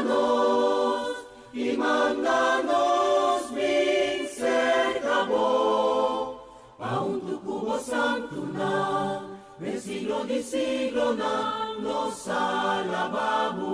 nos i manda nos bin serka bo, pa huntu ku bo santunan den siglo di siglonan nos alabá bo.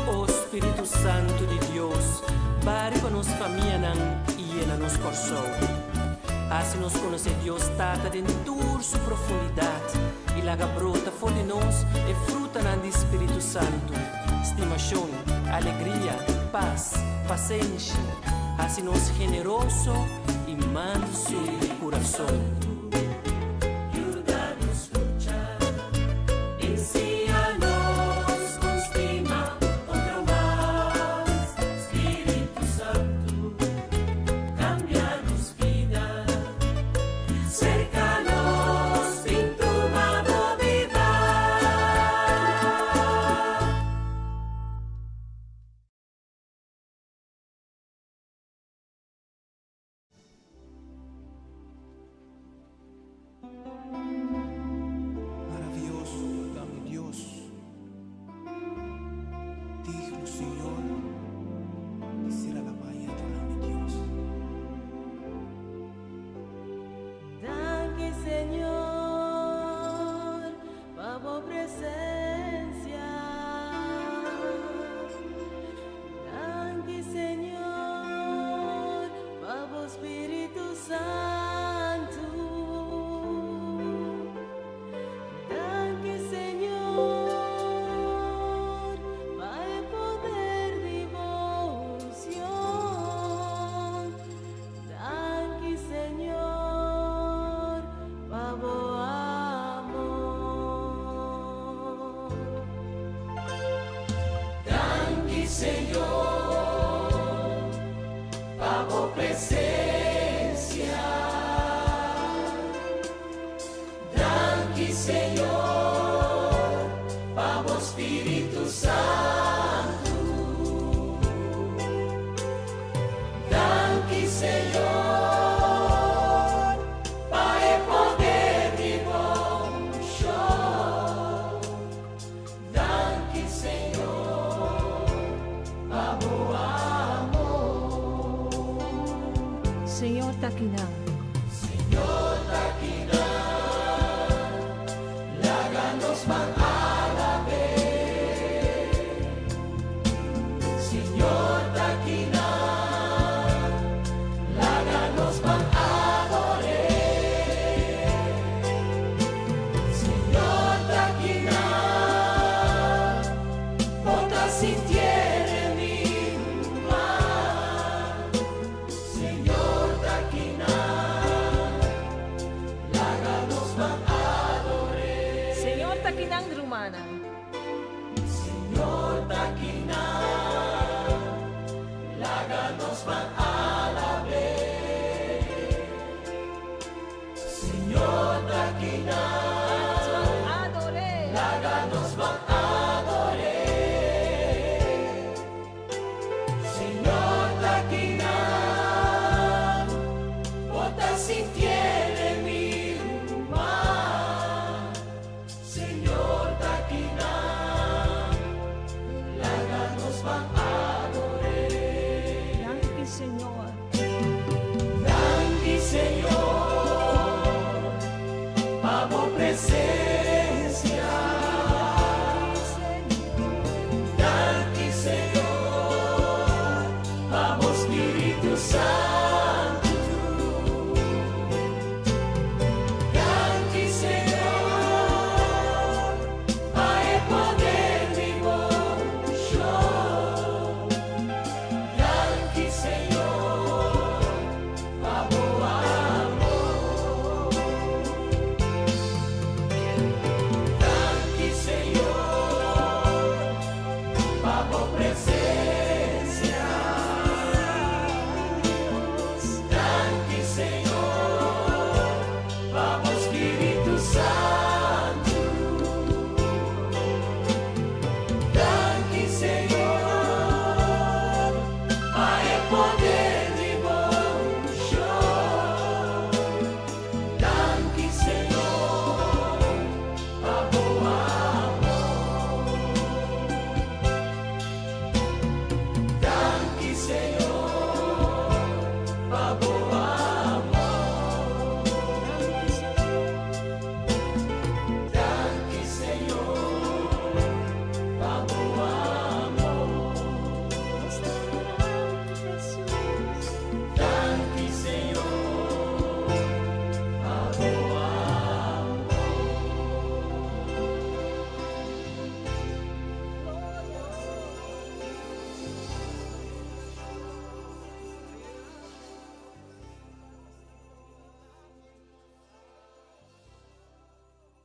O Spiritu Santu di Dios, bari pa nos famianan i yena nos Kòrsou. Hasi nos konosé Dios Tata den tur su profundidat i laga brota for di nos e frutanan di Spiritu Santu, stimashon, alegria, pas, pasenshi. Hasi nos generoso i mansu di kurason. Maravioso ta mi Dios, digno Señor di ser alabá i adorá mi Dios. Danki Señor pa bo presencia. Danki Señor pa bo Spiritu Santu. Danki Señor pa e. Señor, pa bo presencia. Danki Señor, pa bo Spiritu Santu. Danki Señor, pa e poder di bo unshon. Danki Señor, pa bo amor. Señor ta akinan. Señor ta akinan, laga nos ban alab'é. Señor ta akinan, laga nos ban ador'é. Señor ta akinan, bo ta sintié mi ruman. Señor ta akinan, laga nos ban ador'é. Señor ta akinan, rumannan. Señor ta akinan, laga nos ban alab'é. Señor ta akinan, Ador'é. laga nos ban ador'é. Señor ta akinan, bo ta sintié mi ruman. Señor ta akinan, laga nos ban ador'é. Danki Señor. Danki Señor, pa bo presencia. Danki Señor, pa bo Spiritu Santu. Danki Señor, pa e poder di bo unshon. Danki Señor, pa bo amor. Danki Señor, pa bo presencia. Danki Señor, pa bo Spiritu Santu. Danki Señor, pa e poder di bo unshon. Danki Señor, pa bo amor. Danki Señor, pa bo amor. Danki Señor, pa bo amor. Danki Señor, pa bo amor.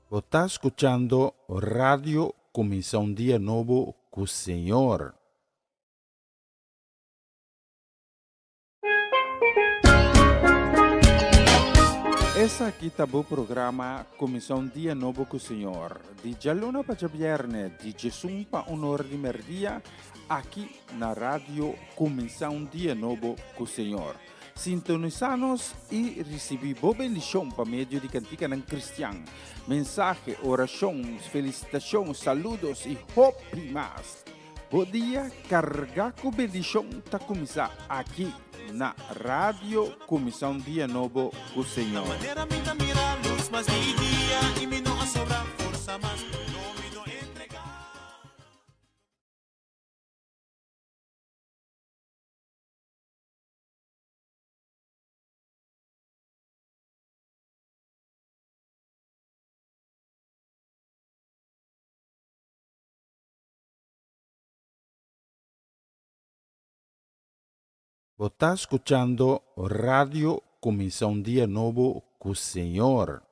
Bo ta skuchando Radio Kuminsá un Dia Nobo ku Señor. Esaki ta bo programa Kuminsá un Dia Nobo ku Señor, di djaluna pa djabièrnè, di djesun pa un ora di mèrdia, aki na Radio Kuminsá un Dia Nobo ku Señor. Sintonisá nos i risibí bo bendishon pa medio di kantikanan kristian, mensahe, orashon, felisitashon, saludos i hopi mas. Bo dia kargá ku bendishon ta kuminsá aki na Radio Kuminsá un Dia Nobo ku Señor. Manera mi ta mira lus mas di dia i mi no a sobra forsa mas, no mi no entregá. Bo ta skuchando Radio Kuminsá un Dia Nobo ku Señor.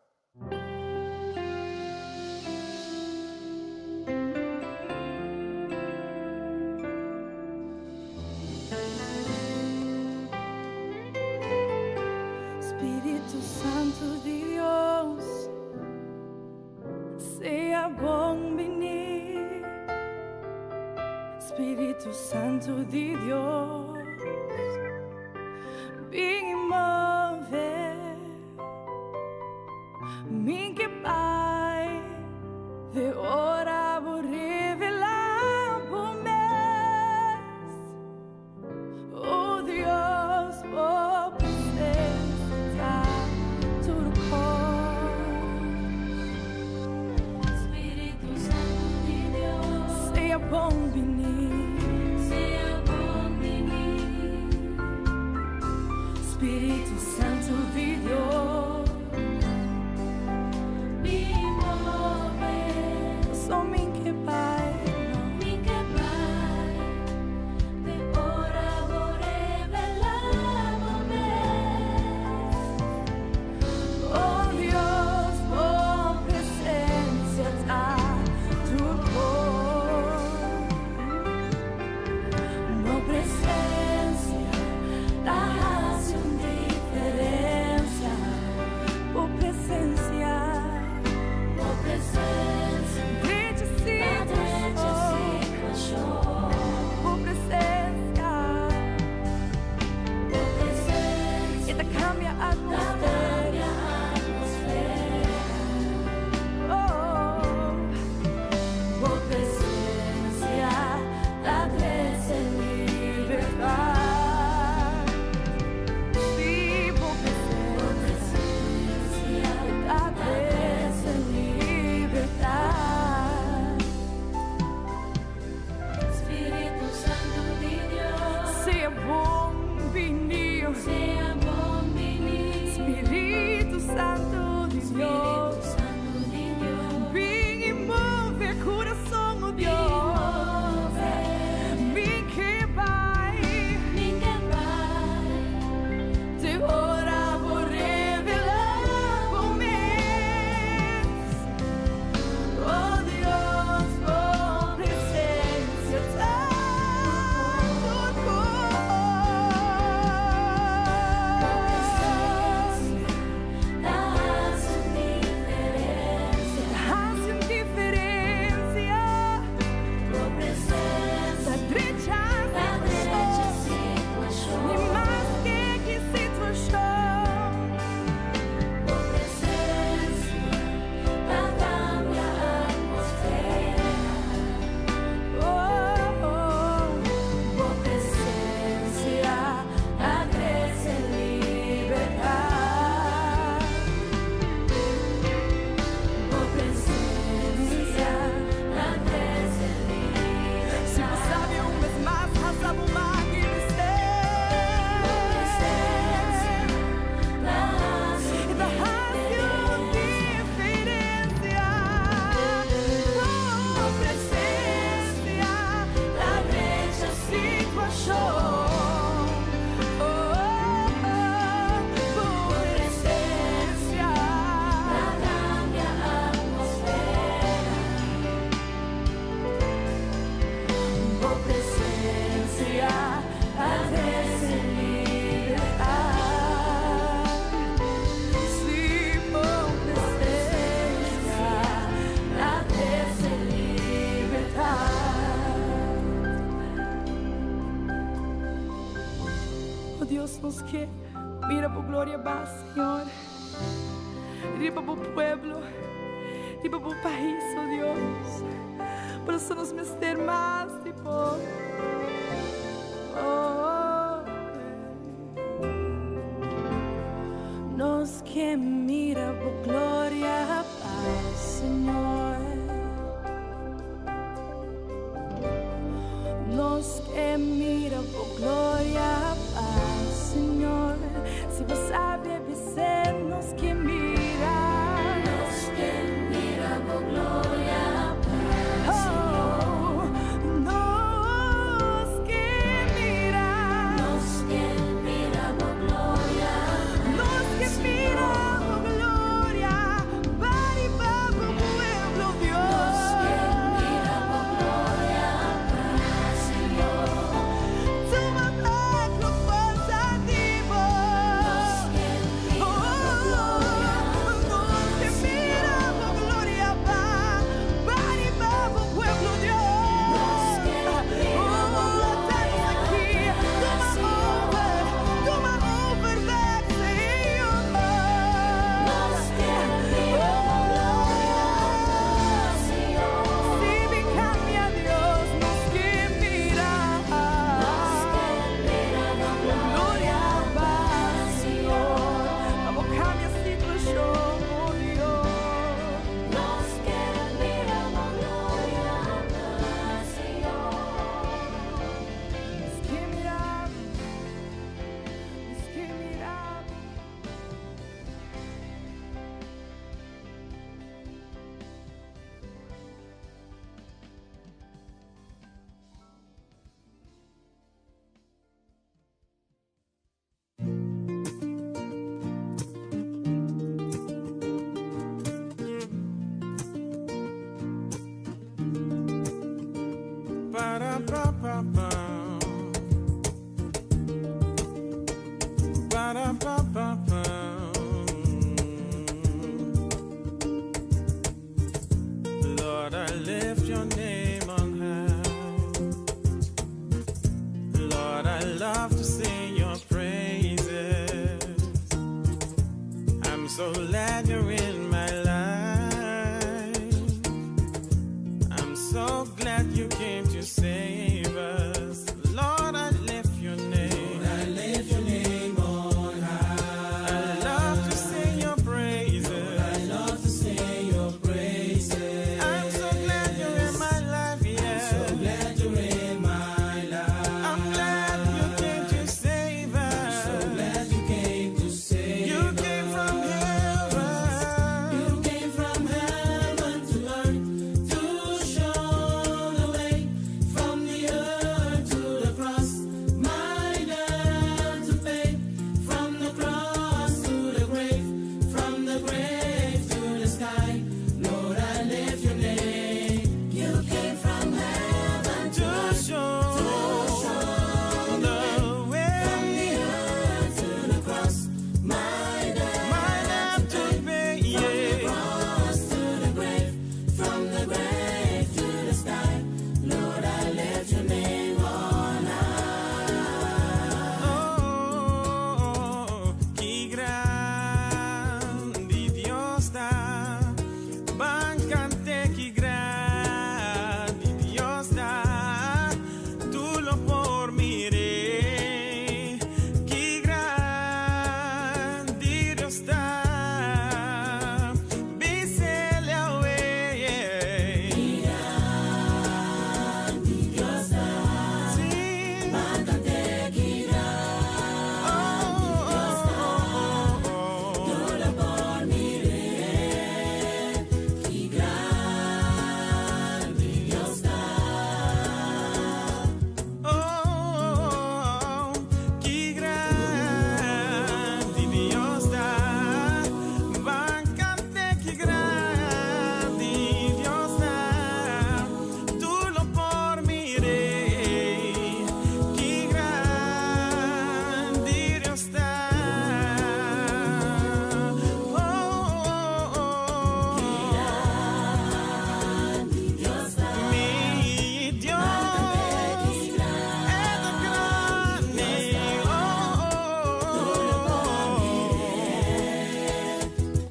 Spiritu Santu di Dios, bin move. Mi ke bai te ora bo revelá bo mes. Oh Dios, bo presensia ta tur kos. Spiritu Santu di Dios, Sea bon bini. Sea bon bini. Spiritu Santu di Dios, Bin move. So mi ke bai, no. Mi ke bai te ora bo revelá bo mes. Oh Dios, bo presensia ta tur kos. Bo presensia ta hasi un diferensia. Bo presensia, Bo presensia, drecha drecha situashon. situashon. Bo presensia, Bo presensia, e ta kambia ta atmosfera. kambia atmosfera. Oh, bo presensia ta trese libertat. Sí, bo presensia ta trese libertat. Spiritu Santu di Dios, Sea bon bini, sea bon bini. Spiritu Santu di Spiritu Dios. Santu di Dios, Bin i move kurason, oh Dios. Mi ke bai, Mi ke bai, te ora bo revelá bo mes. Oh Dios, bo presensia ta tur kos. Ta hasi un diferensia. Hasi un diferensia. Bo presensia, Ta drecha ta drecha situashon. Ni situashon. maske ki situashon. Bo presensia, ta kambia atmosfera. Oh, bo presensia ta trese libertat. Bo presensia, ta trese Si bo sabi un bes mas, halsa bo man i bis'é. Presensia, ta hasi Ta hasi un diferensia. Bo presensia ta drecha situashon. Oh, bo presensia ta kambia atmosfera. Bo presensia ta trese libertat. Sí, bo presensia ta trese libertat. Oh Dios, nos ke mira bo gloria baha, Señor. Riba bo pueblo, riba bo pais, oh Dios. Por eso nos mester mas di bo. Oh, nos ke mira bo gloria baha, Señor. Nos ke mira bo gloria baha, Señor. Si bo sabi, bis'é, nos ke mira. Nos ke mira bo gloria Oh, nos ke mira. Nos ke mira bo gloria. Nos ke mira bo gloria baha riba bo pueblo, Dios. Nos ke mira bo gloria, Señor. Tuma loke falta di bo. Nos ke so glad you're in my life. I'm so glad you came to save us. Lord, I lift your name. Lord, I lift your name on high. I love to sing your praises. Lord, I love to sing your praises. I'm so glad you're in my life, yeah. I'm so glad you're in my life. I'm glad you came to save us. I'm so glad you came to save You came from heaven. You came from heaven to earth to show the way from the earth to the cross. My debt to pay from the cross to the grave, from the grave to the sky. Lord, I lift your name. You came from heaven to show, the way. From the earth to the cross. My debt, My debt to pay, yeah. cross to the grave, from the grave to the sky. Lord, I lift your name on high. Oh, ki grandi Dios ta. Ban kant'é ki grandi Dios ta. Tur lo por mir'é. Ki grandi Dios ta. Bis'é awe. Ki grandi Dios ta. Si. Ban kant'é ki grandi Dios ta. Oh. Tur lo por mir'é. Ki grandi Dios ta. Oh, ki grandi Dios ta. Ban kant'é ki grandi Dios ta. Tur lo por mir'é. Ki grandi Dios ta. Oh, Grandi Dios ta. Mi Dios es grandi. Oh,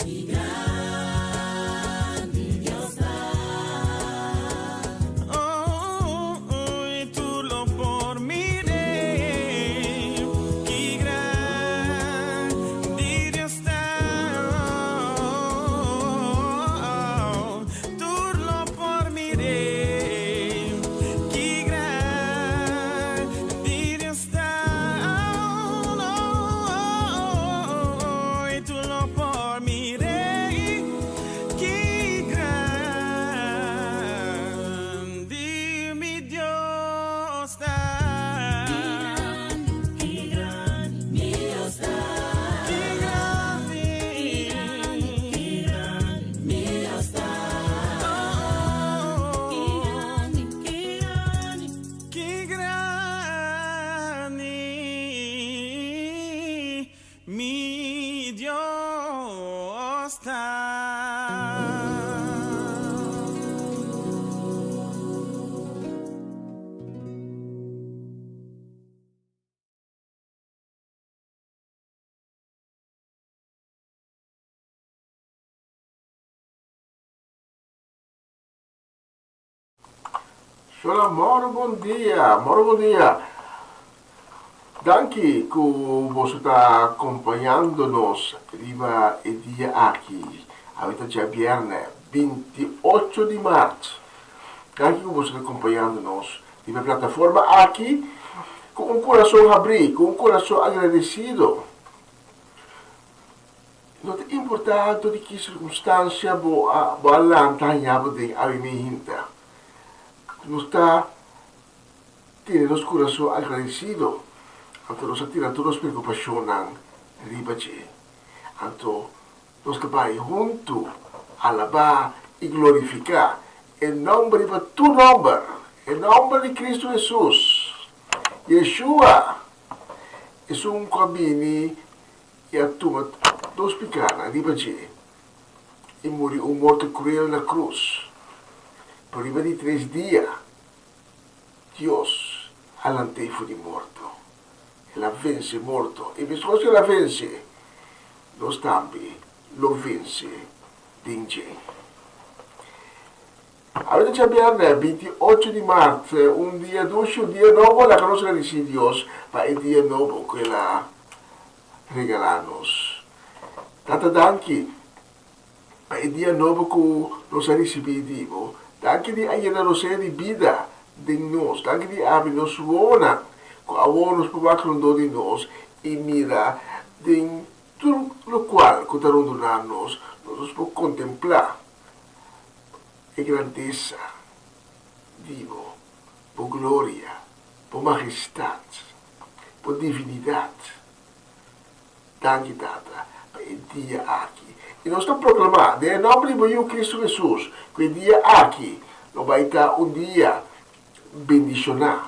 Ki grandi Dios ta. Oh, i tur lo por mir'é. Ki grandi Dios ta. Tur lo por mir'é. Ki grandi Dios ta. Oh, i tur lo por mir'é. Ki grandi mi Dios ta. Ki grandi mi Dios ta. Ki grandi. Ki grandi mi Dios ta. Oh, Ki grandi, ki grandi. Ki grandi mi Dios ta. Hola, moro bon dia, moro bon dia. Danki ku bo ta akompañando nos riba e dia aki. Awor ta djabièrnè 28 di mart. Danki ku bo ta akompañando nos riba e plataforma aki ku un kurason habrí, ku un kurason agradesido. No ta importá den ki sirkunstansia bo a lanta haña bo den awe mainta. Nos ta tene nos kurason agradesido. Anto nos a tira tur nos preokupashonnan riba dje. Anto nos ta bai huntu alabá i glorifiká e nòmber riba tur nòmber, e nòmber di Kristu Hesus. Yeshua, esun ku a bini i a tuma nos pikánan riba dje i muri un morto kruel na krus. Pero riba di tres dia, Dios a lant'é for di morto. El a vense morto. I meskos ku el a vense, nos tambe. lo vense den dje. Awe ta djabièrnè, 28 di mart, un dia dushi, un dia nobo, laga nos gradisí Dios pa e dia nobo ku el a regalá nos. Tata danki pa e dia nobo ku nos a risibí di bo. Danki di a yena rosea di bida den nos. Danki di a abri nos wowonan ku awor nos por wak rondó di nos i mira den tur lokual ku ta rondoná nos, nos por kontemplá e grandesa di bo, bo gloria, bo majestat, bo divinidat. Danki, Tata, pa e dia aki. I nos ta proklamá den e nòmber di bo Yu Kristu Hesus ku e dia aki lo bai ta un dia bendishoná,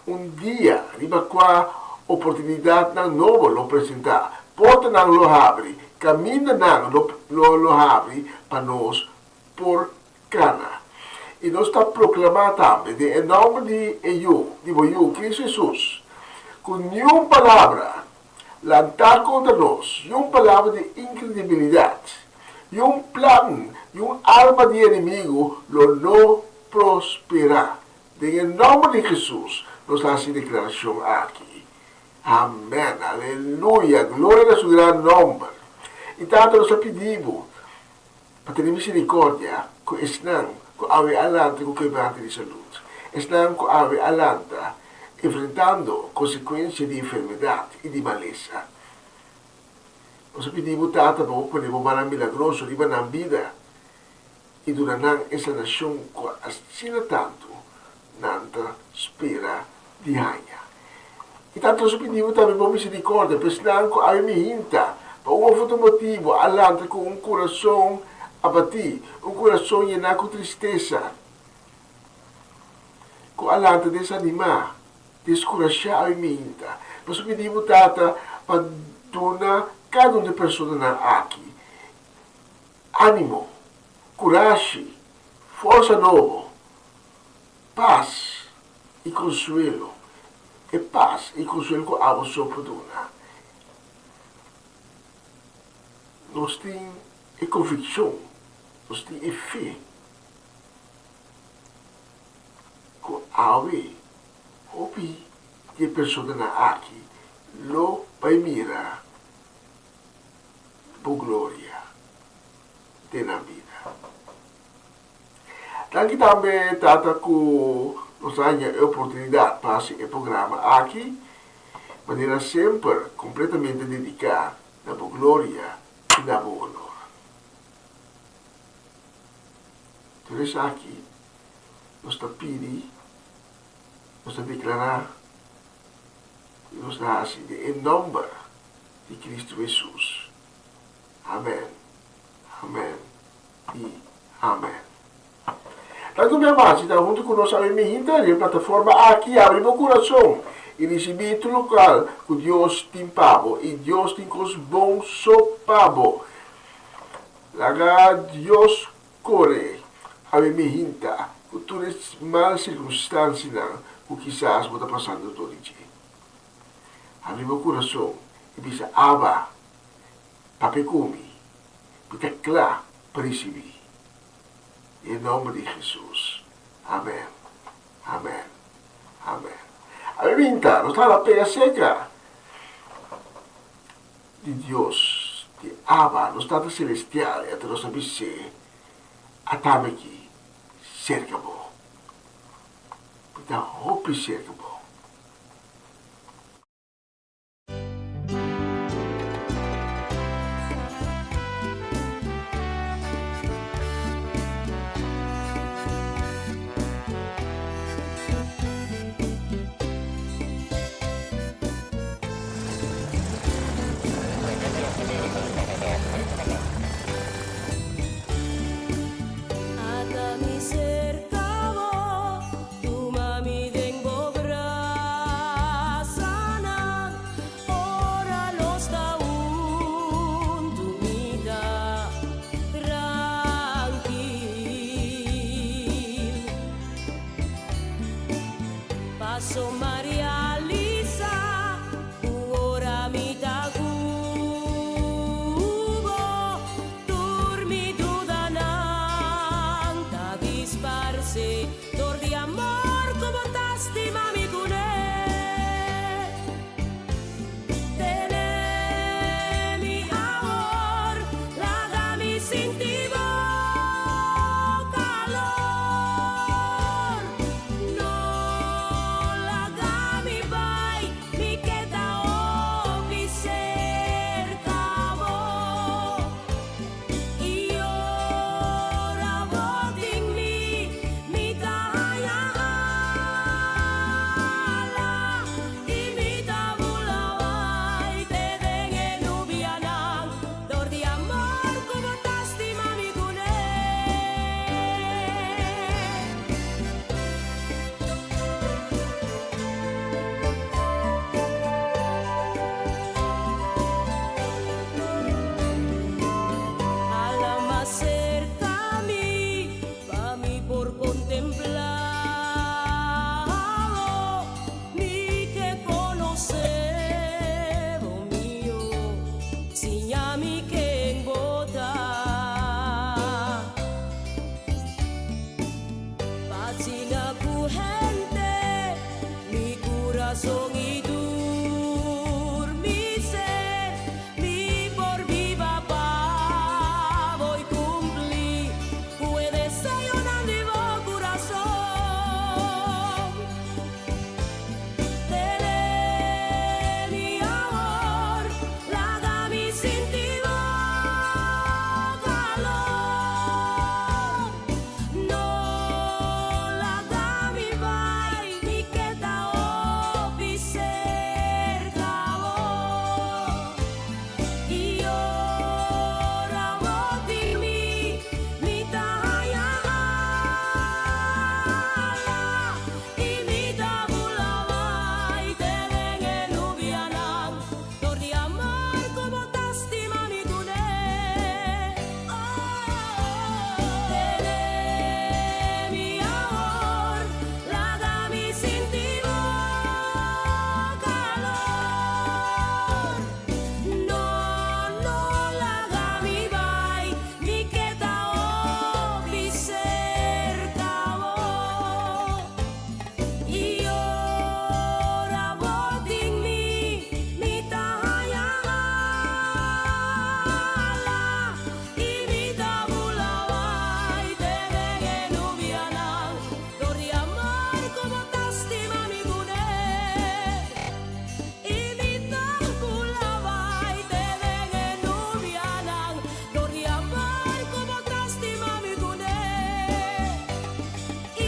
un dia riba kua oportunidatnan nobo lo presentá, portanan lo habri, kamindanan lo lo habri pa nos por kana. I nos ta proklamá tambe den e nòmber di e Yu, di bo Yu, Kristu Hesus, ku niun palabra lantá kontra nos, niun palabra di inkredibilidat, niun plan, niun arma di enemigu lo no prosperá. Den e nòmber di Hesus nos ta hasi deklarashon aki. Amèn. Aleluya. Gloria na su gran nòmber. I Tata, nos ta pidi bo pa tene miserikòrdia ku esnan ku awe a lanta ku kebrante di salud, esnan ku awe a lanta enfrentando konsekuensia di enfermedat i di malesa. Nos ta pidi bo, Tata, pa bo pone bo mannan milagroso riba nan bida. i duna nan e sanashon ku asina tantu nan ta spera di haña. I tantu nos a pidi bo tambe bo miserikòrdia pa esnan ku awe mihinta pa un òf otro motibu a lanta ku un kurason abatí, un kurason yená ku tristesa, ku a lanta desanimá, deskurashá awe mihinta. Nos a pidi bo, Tata, pa duna kada un di e personanan aki Ánimo, kurashi, forsa nobo, pas i konsuelo, e pas i konsuelo ku abo so por duna. Nos tin e konvikshon, nos tin e fe ku awe hopi di e personanan aki lo bai mira bo gloria den nan bida. Danki tambe Tata ku nos a haña e oportunidat pa hasi e programa aki, manera semper kompletamente dediká na bo gloria i na bo honor. Tur esaki nos ta pidi, nos ta deklará i nos ta hasi den e nòmber di Cristo Hesus. Amen, amen i amen. Tantu mi ama si ta huntu ku nos awe mihinta riba e plataforma aki, abri bo kurason i risibí tur lokal ku Dios tin pa bo i Dios tin kos bon so pa bo. Laga Dios kore awe mihinta ku tur e mal sirkunstansianan ku kisas bo ta pasando dor di dje. Habri bo kurason i bisa, Abba, papia ku mi, mi ta kla pa risibí. Den e nòmber di Hesus, amèn, amèn, amèn. Ami binta, nos ta hala pega serka di Dios, di Abba, nos Tata Selestial, i anto nos ta bis'é, Atami aki serka bo. Mi ta hopi serka bo. Ata mi serka bo. Tuma mi den bo brasanan, ora nos ta huntu mi ta trankil. Paso Maria Lisa, ku ora mi ta ku bo. kurason i tur mi ser. Mi por biba pa bo i kumpli ku e deseonan di bo kurason. Tene mi awor, laga mi sinti bo kalor. No laga mi bai, mi ke ta hopi serka bo. I ora bo tin mi, mi ta haña ala i mi ta bula bai te den e nubianan dor di amor ku bo ta stima mi kuné. Tene mi awor, laga mi sinti bo kalor. No, no laga mi bai, mi ke ta hopi serka bo. I ora bo tin mi, mi ta haña ala i mi ta bula bai te den e nubianan dor di amor ku bo ta stima mi kuné. I mi ta bula bai te den e nubianan dor di amor ku bo ta stima mi kuné.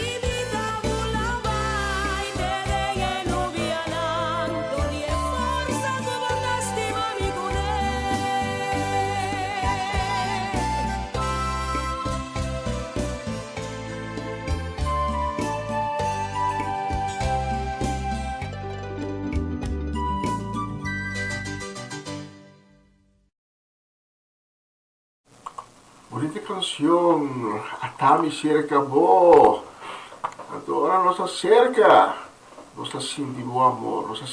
I mi ta bula bai te den e nubianan dor di e forsa ku bo ta stima mi kuné. Bonita canción, Ata mi cerca bo. Anto ora nos ta cerca, nos ta sinti bo amor, nos ta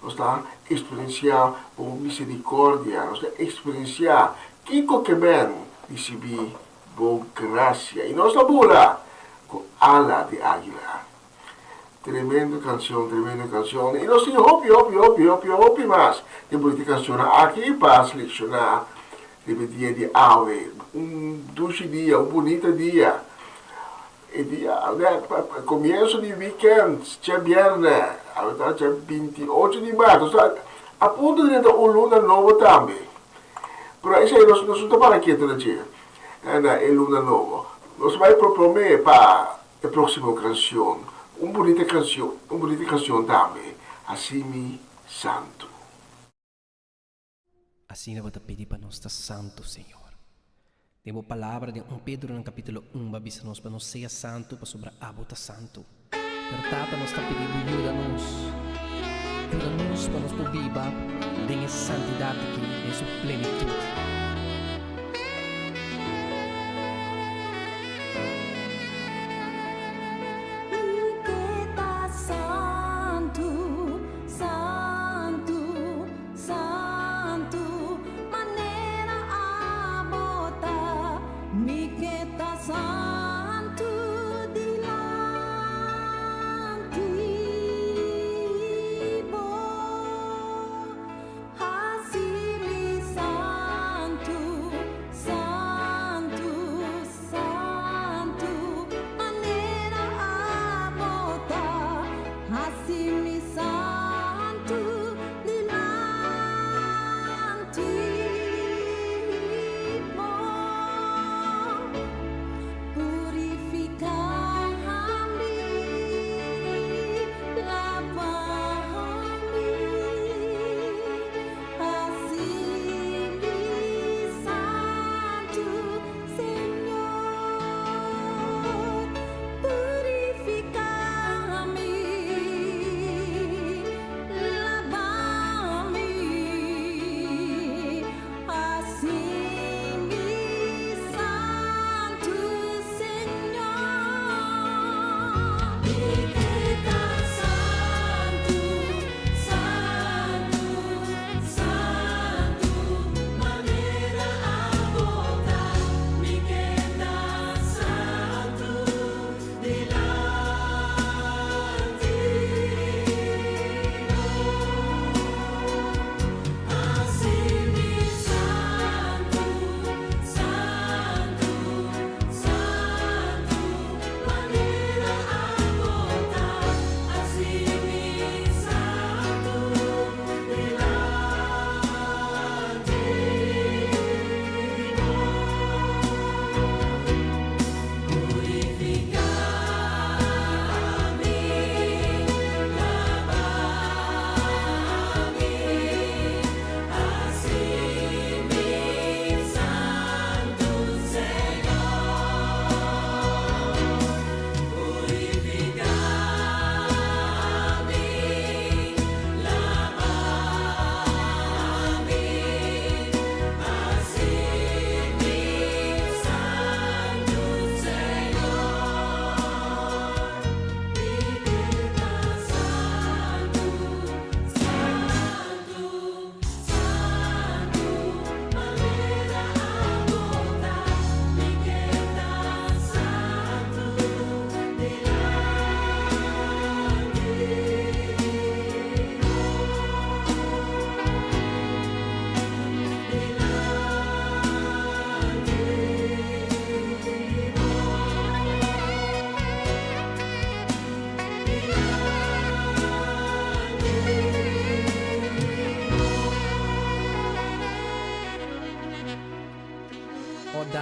nos ta experiencia bo misericordia, nos ta experiencia kico ke men ricibi bo gracia. Y nos ta bula cu ala di aguila. Tremendo cancion, tremendo cancion. Y nos tin hopi, hopi, hopi, hopi, hopi mas di bunita cancionnan aki pa selecciona riba e dia di awe. Un dushi dia, un bunita dia. E dia, comienzo di weekend, dje bierne, awe ta dje 28 di maart. Nos ta a punto di drenta un luna nobo tambe. Pero esei nos no ta para keto na dje, na e luna nobo. Nos bai propone pa E próximo canción, un bunita canción, un bunita canción tambe, Haci mi santu. Asina bo ta pidi pa nos ta santu, Señor. Den bo palabra den un Pedronan capítulo un bo a bisa nos pa nos sea santu pasobra abo ta santu. Pero Tata nos ta pidi bo yuda nos, yuda nos pa nos por biba den e santidad aki den su plenitud. Mi ke ta santu, santu, santu, manera abo ta. Mi ke ta santu dilanti bo. Hasi mi santu.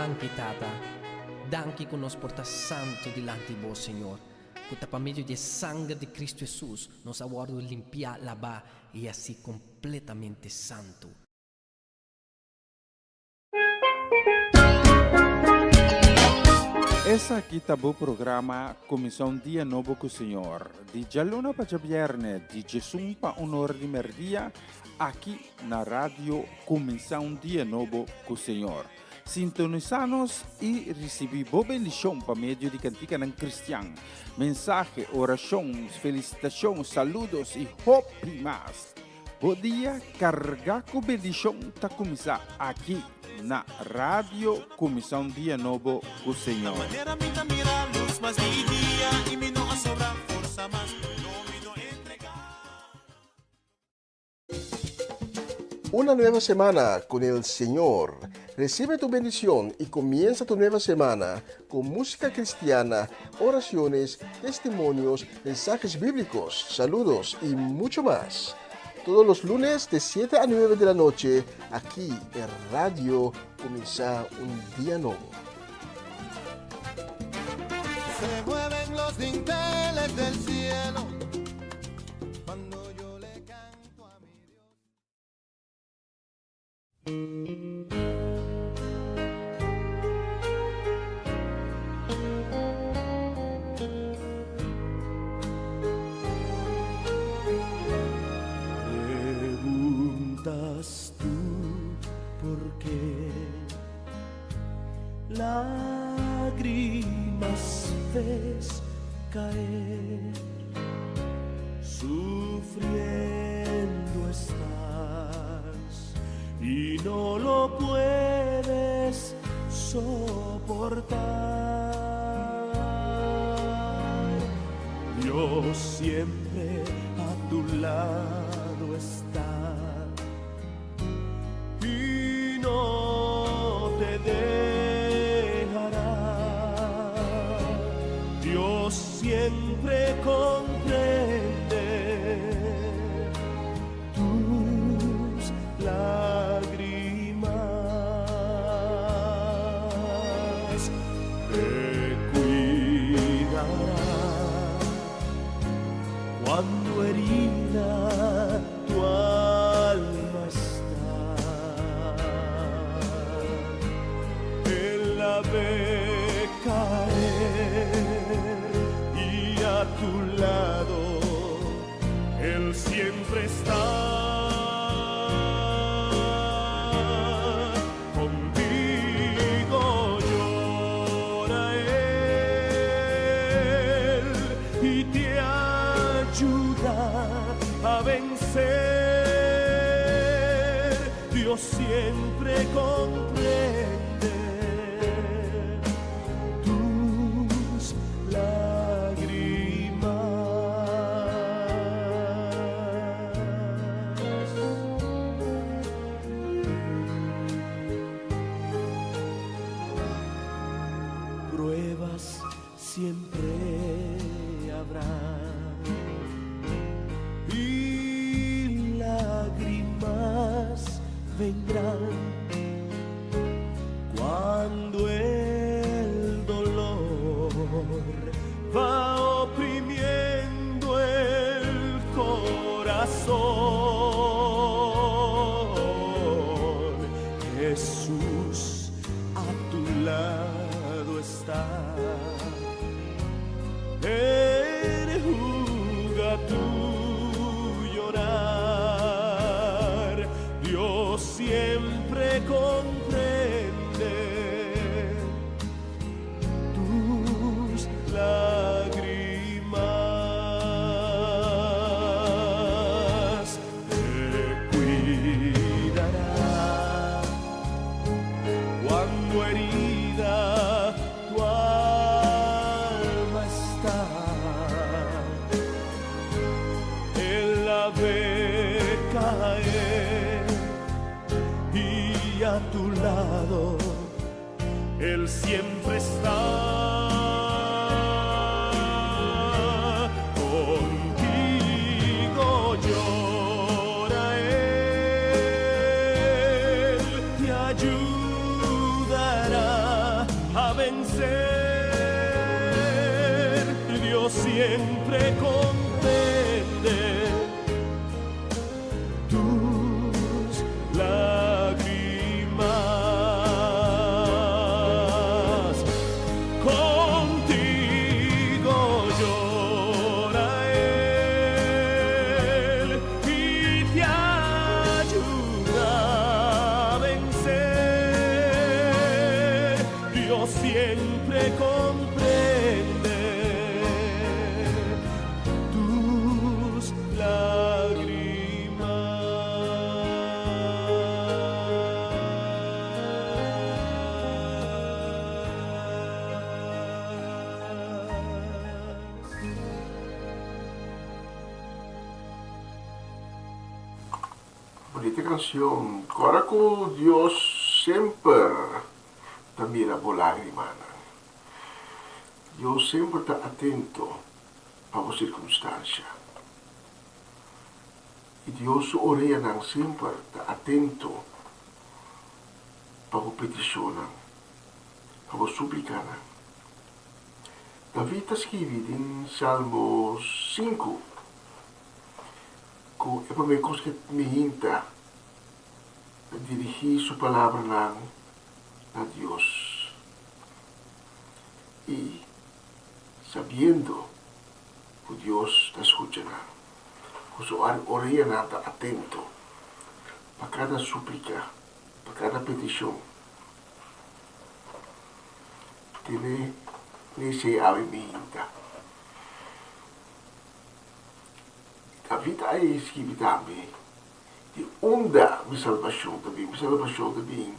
Danki Tata. Danki ku nos por ta santu dilanti Bo, Señor, ku ta pa medio di e sanger di Kristu Hesus nos a wòrdu limpiá, labá i hasí kompletamente santu. Esaki ta bo programa Kuminsá un Dia Nobo ku Señor, di djaluna pa djabièrnè di djesun pa un or di mèrdia, aki na Radio Kuminsá un Dia Nobo ku Señor. Sintonisá nos i risibí bo bendishon pa medio di kantikanan kristian, mensahe, orashon, felisitashon, saludos i hopi mas. Bo dia kargá ku bendishon ta kuminsá aki na Radio Kuminsá un Dia Nobo ku Señor. Una nueva semana con el Señor. Recibe tu bendición y comienza tu nueva semana con música cristiana, oraciones, testimonios, mensajes bíblicos, saludos y mucho más. Todos los lunes de 7 a 9 de la noche, aquí en Radio Comienza un Día Nuevo. Se mueven los dinteles del cielo cuando yo le canto a mi Dios. Preguntas tú por qué lágrimas ves caer, sufriendo estás y no lo puedes soportar. Dios siempre a tu lado está y no te dejará. Dios siempre comprende tus lágrimas. Te cuidará cuando herida tu alma está. Él la ve caer y a tu lado Él siempre está. Contigo llora Él y te ayuda a vencer. Dios siempre comprende tus lágrimas. Pruebas siempre habrá y lágrimas vendrán cuando el dolor va oprimiendo el corazón. Jesús a tu lado está. Enjuga tu llorar. Dios siempre comprende tus lágrimas. Te cuidará cuando herida tu alma está. Él la ve caer y a tu lado Él siempre está. Contigo llora Él, te ayudará. siempre comprende tus lágrimas. Contigo llora Él y te ayuda a vencer. Dios siempre comprende tus lágrimas. Bunita canción. Cora cu Dios semper ta mira bo lagrimanan. Dios semper ta atento pa bo circunstancia. Y Dios su oreanan semper ta atento pa bo peticionnan, pa bo suplicanan. David ta skibi den Salmo sinku ku e promé kos ku mi hinta ta dirigí su palabranan na Dios i sabiendo ku Dios ta skucha nan, ku su oreanan ta atento pa kada súplika, pa kada petishon. Tene nesei awe minta. David a skibi tambe, Di unda mi salbashon ta bin? Mi salbashon ta bin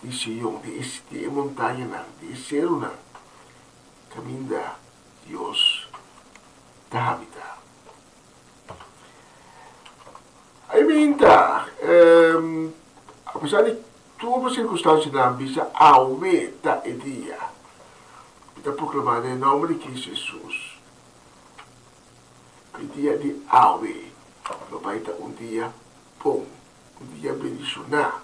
di Sion, di e montañanan, di e serunan, kaminda Dios ta habitá. Ai minta, apesar di tur bo sirkunstansianan, bisa awe ta e dia. Mi ta proklamá den e nòmber di Kristu Hesus ku e dia di awe lo bai ta un dia bon, un dia bendishoná,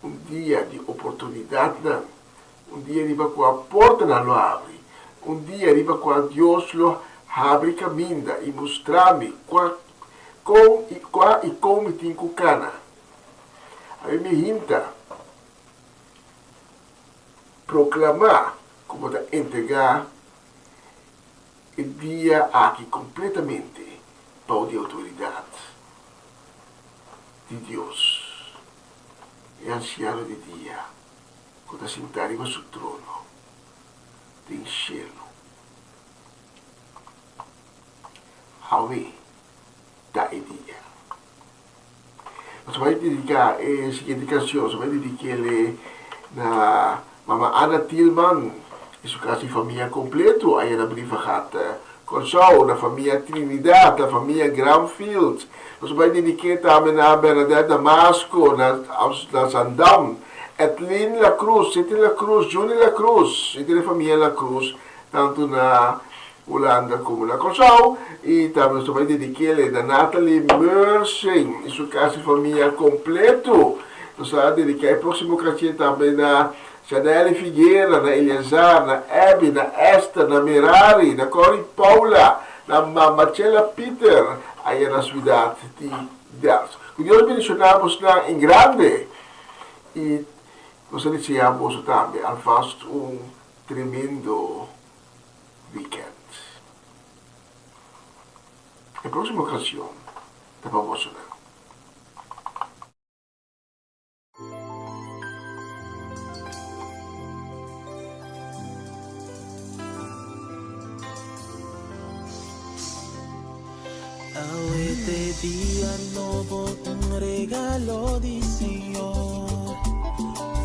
un dia di oportunidatnan, un dia riba kua portanan lo habri, un dia riba kua Dios lo habri kaminda i mustra mi kua kon i kua i kon mi tin ku kana. Ami mi hinta proklamá ku bo ta entregá e dia aki kompletamente bou di outoridat di Dios, e Ansiano di Dia ku ta sintá riba su trono den shelu. Awe ta e dia. Nos bai dediká e siguiente kanshon, nos bai dedik'é na Mama Ana Tielman i su kas i famia kompleto aya na Brievengat, Kòrsou, na famia Trinidad, na famia Granfield. Nos bai dedik'é tambe na Bernadette Damasco, na na Zandam, Edlin La Cruz, City La Cruz, Juni La Cruz, i tur e famia La Cruz, tantu na Hulanda komo na Kòrsou i tambe nos ta bai dedik'é na Nathalie Meursing i su kas i famia kompleto. Nos ta dediká e próksimo kanshon tambe na Chanelle Figuera, na Eleazar, na Abby, na Esther, na Merari, na Corrie Paula, na Mama Chela Pieter aya na suidat di Delft. Ku Dios bendishoná bosnan en grande i nos ta deseá boso tambe alvast un tremendo weekend. E próximo canción ta pa bosonan. Awe t'e dia nobo, un regalo di Señor.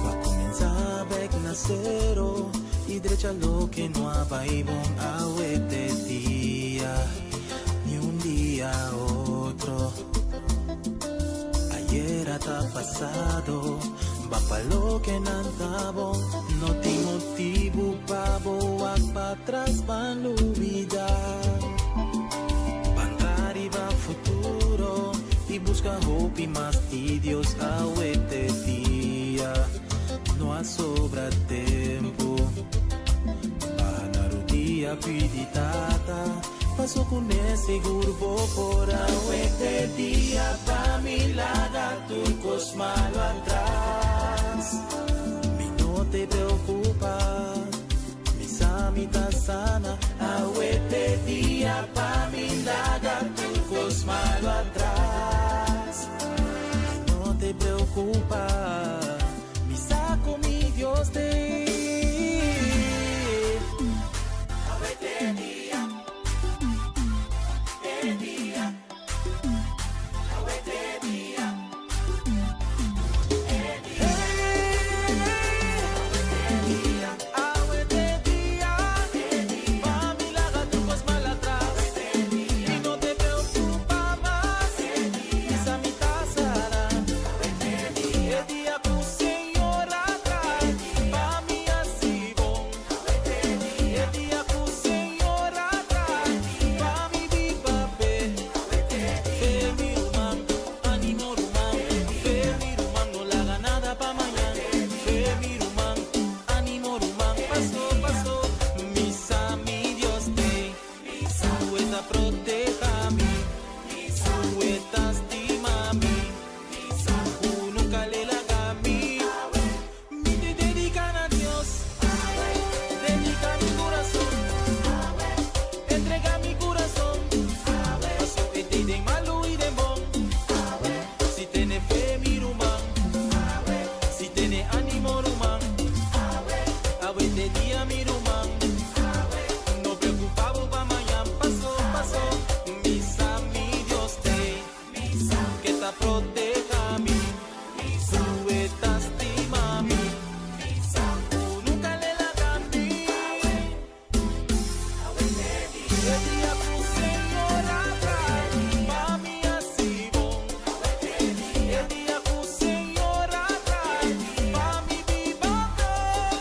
Pa cuminsa bek na cero y drecha loke no a bay bon. Awe t'e dia, ni un dia otro. Ayera ta pasado, ban pa loke nan ta bon. No tin motibu pa bo wak patras, ban lubida. Ban ta riba futuro y busca hopi mas di Dios. Awe t'e dia, no a sobra tempo. Baha na rudia pidi Tata. Paso kuné sigur bo por. Awe t'e dia pa mi laga tur kos malu atras. Mi no te preokupa, mi sa mi ta sana. Awe t'e dia pa mi laga tur kos malu atras. Mi no te preokupa, mi sa ku mi Dios t'ei. Awe t'e dia, e dia, awe t'e dia, e dia. Awe t'e dia, awe t'e dia, pa mi laga tur kos mal atras. Mi no te preokupa mas, mi sa mi ta sana. E dia ku Señor a traha pa mi hasi bon. E dia ku Señor a traha pa mi biba p'e. Fe mi ruman, animo ruman. Fe mi ruman, no laga nada pa mañan. Fe mi ruman, animo ruman. Paso, paso, mi sa mi Dios t'ei. Su e ta proteha mi, su e ta stima mi. Ku nunka l'e laga mi. Mi te dedica na Dios, dedica mi curason, entrega mi curason, paso e t'ei den malu i den bon. Si tene fe mi ruman, si tene animo ruman, awe t'e dia mi ruman, no preocupa bo pa mañan, paso paso, mi sa mi Dios t'ei. Ke ta proteha mi, ku e ta stima mi, ku nunka l'e laga mi. E dia ku Señor a traha pa mi hasi bon. E dia ku Señor a traha pa mi biba bon.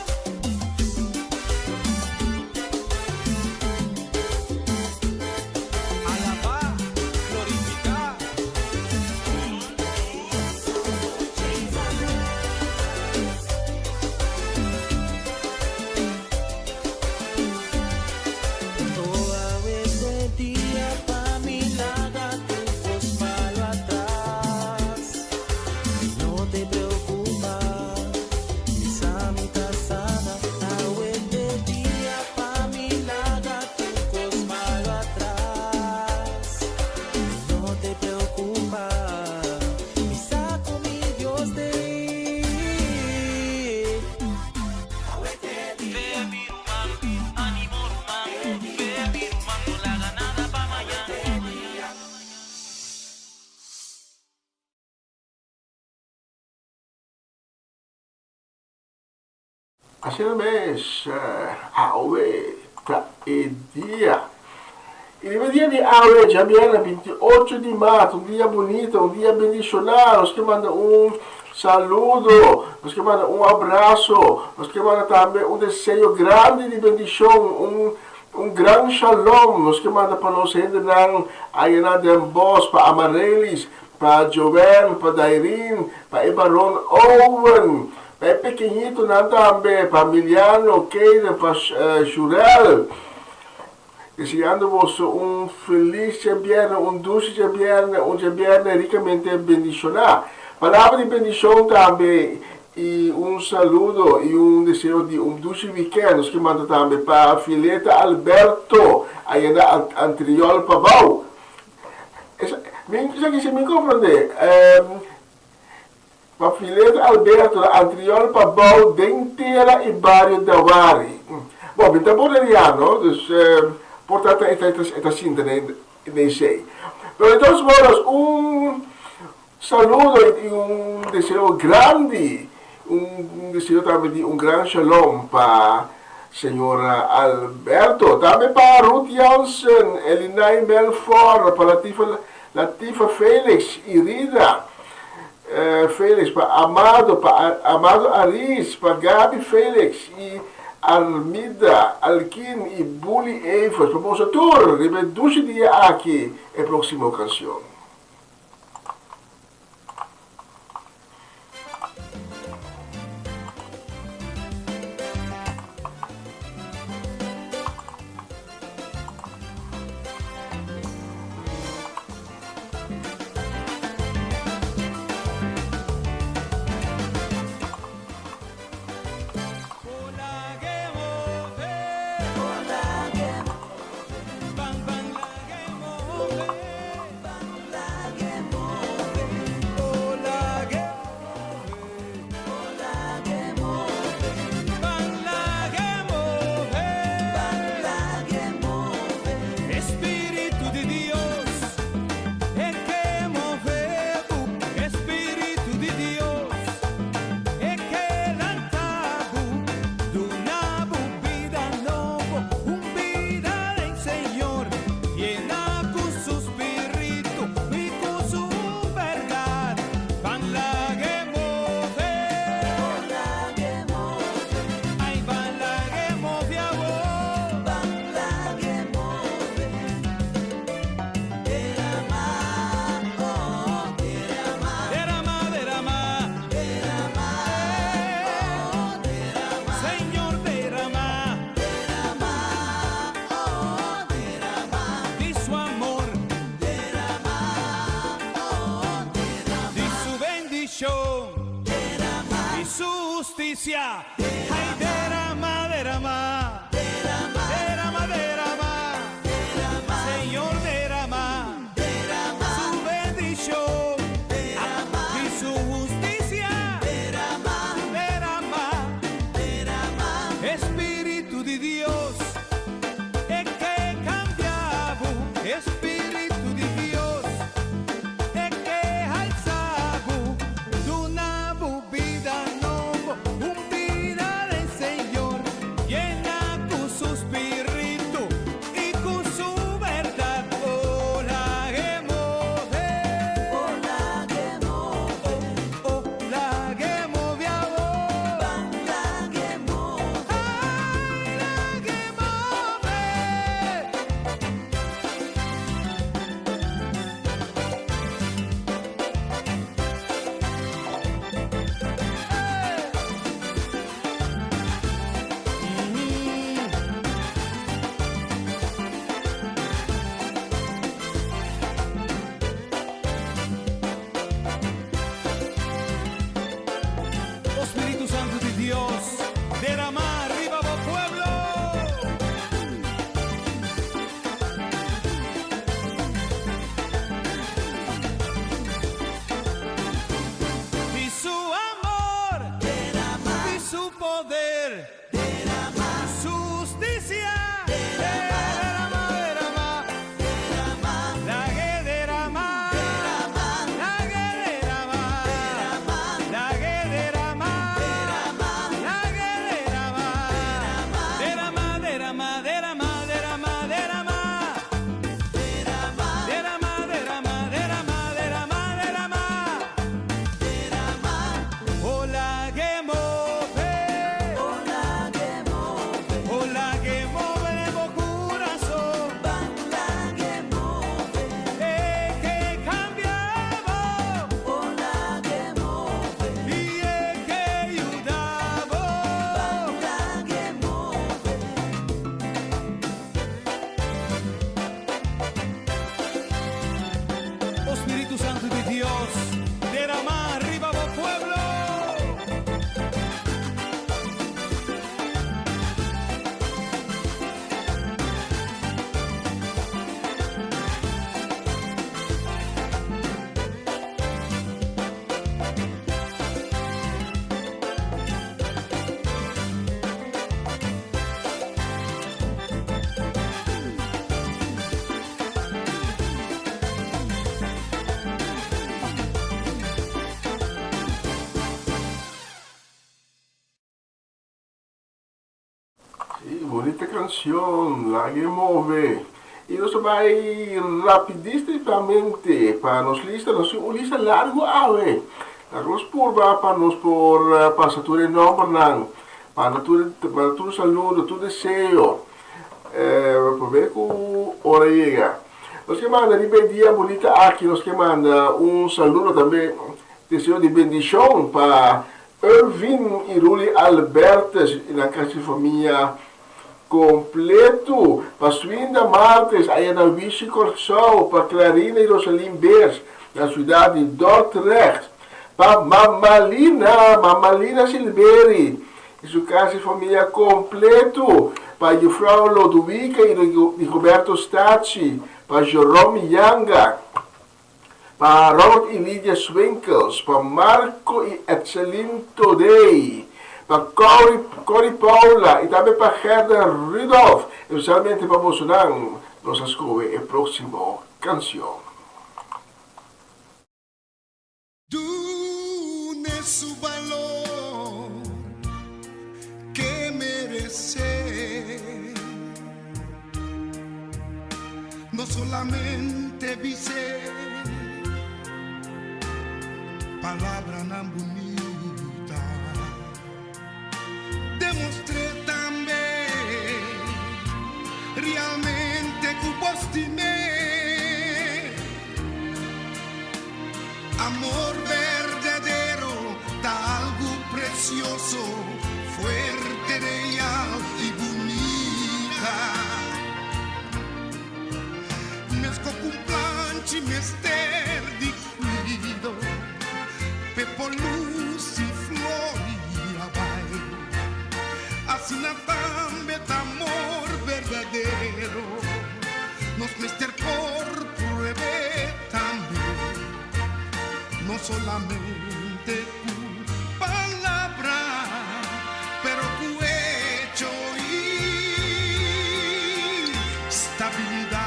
Alabá, glorifiká. Oh, awe t'e dia pa mi laga tur kos malu atras. Mi no te preokupa, mi sa mi ta sana. Awe t'e dia pa mi laga tur kos malu atras. Mi no te preokupa, mi sa ku mi Dios t'ei. Awe t'e dia. Fe mi ruman, animo ruman. Fe mi ruman, no laga nada pa mañan. Asina mes, awe ta e dia. I riba e dia di awe, djabièrnè 28 di mart, un dia bunita, un dia bendishoná, nos ke manda un saludo, nos ke manda un abraso, nos ke manda tambe un deseo grandi di bendishon, un un gran shalom nos ke manda pa nos hendenan aya na Den Bosch, pa Amarelis, Pa Joel, pa Dairin, pa e baron Owen, pa e pekeñitonan tambe, pa Miliano, Keyden, pa Shurel. Deseando boso un felis djabièrnè, un dushi djabièrnè, un djabièrnè rikamente bendishoná. Palabra di bendishon tambe i un saludo i un deseo di un dushi wikènt nos ke manda tambe pa Fileta Alberto aya na Antriol Pabou. Esaki si mi comprende. Pa Fileto Alberto na Antriol Pabou den tera y bario Dawari. Bon, mi ta boneriano, dus por ta e ta sinta den esey. Pero de todos modos, un saludo y un deseo grandi, un deseo tambe di un gran shalom pa Señora Alberto, tambe pa Ruth Jansen, Elinay Melfor, pa Latifa Latifa Felix y Rida Felix, pa Amado, pa Amado Aris, pa Gaby Felix y Armida Alkin y Bully Evers, pa boso tur riba e dushi dia aki e proximo cancion. hustisia. Ai derama, derama. Derama, derama. Señor derama. Su bendishon. I su hustisia. Derama. Spiritu di Dios. E ke kambia bo. Spiritu di Dios. E ke halsa bo. Duna bo bida nobo. Un bida di Señor. Yena ku su spiritu i ku su bèrdat. Oh, lag'é move. Oh, oh, lag'é move awor. Ai, lag'é move. Oh Spiritu Santu di Dios, derama riba bo pueblo. I su amor, i su poder, su hustisia, derama, derama, lag'é derama, lag'é derama, lag'é derama, lag'é derama, derama, derama, derama, derama, derama. Derama, derama, derama, derama, derama. Oh, lag'é move. Oh, lag'é move bo kurason. E ke kambia bo. I e ke yuda bo. Oh Spiritu Santu di Dios, derama riba bo pueblo. Sí, bunita kanshon, Lag'é Move. I nos ta bai rapidísimamente pa nos lista, nos tin un lista largu awe. Laga nos purba pa nos por pasa tur e nòmbernan, manda tur manda tur saludo, tur deseo, promé ku ora yega. Nos ke manda riba e dia bunita aki, nos ke manda un saludo tambe, deseo di bendishon pa Irvin i Ruli Albertus i nan kasi famia kompletu, pa Swinda Martes aya na Wishi Kòrsou, pa Clarina i Rosalin Beers na siudat di Dordrecht, pa Mamalina, Mamalina Silberi i su kasi famia kompletu, pa Jufrou Lodowica i Rigoberto Stachi, pa Jerome Yanga. Pa Robert i Lydia Swinkels, pa Marco i Etselin Todey, pa Corrie, Corrie Paula i tambe pa Gerda Rudolph, especialmente pa bosonan, nos a scohe e proximo cancion. Dun'e su balor k'e meresé. No solamente bis'é palabranan bunita, demostr'é tambe realmente ku bo stim'é. Amor berdadero ta algu precioso, fuerte, real i bunita. Mesco cu un planchi mester di cuido, p'e por luci flor i abai. No solamente ku palabra, pero ku echo i stabilidat.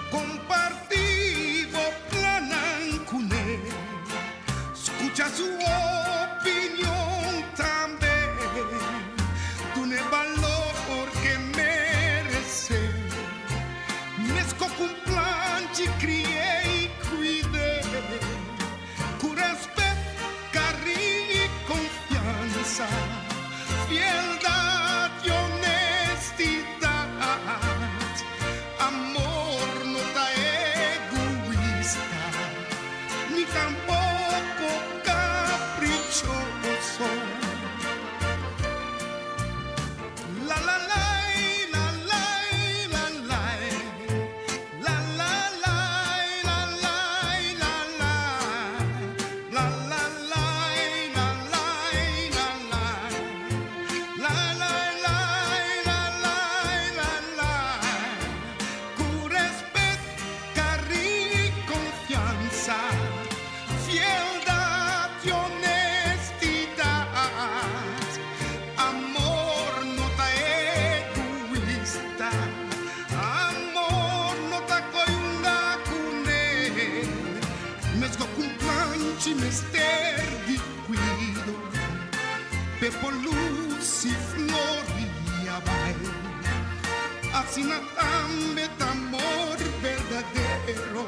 Kompartí bo plannan kuné, skucha su opinion tambe, dun'é balor k'e meresé. Mesko ku un planchi kri'é i kuid'é, ku rèspèt, kariño i konfiansa, fieldat i onestidat. Amor no ta egoista, ni tampoko kaprichoso. La la lai, la lai, la lai. La la lai, la lai, la lai. La la lai, la lai, la lai. La la lai, la lai, la lai. Ku rèspèt, kariño i konfiansa, fieldat i onestidat. Amor no ta egoista, amor no ta koi hunga kuné. Meskos ku un planchi mester di kuido, p'e por lusi floria bai. Asina tambe ta amor berdadero,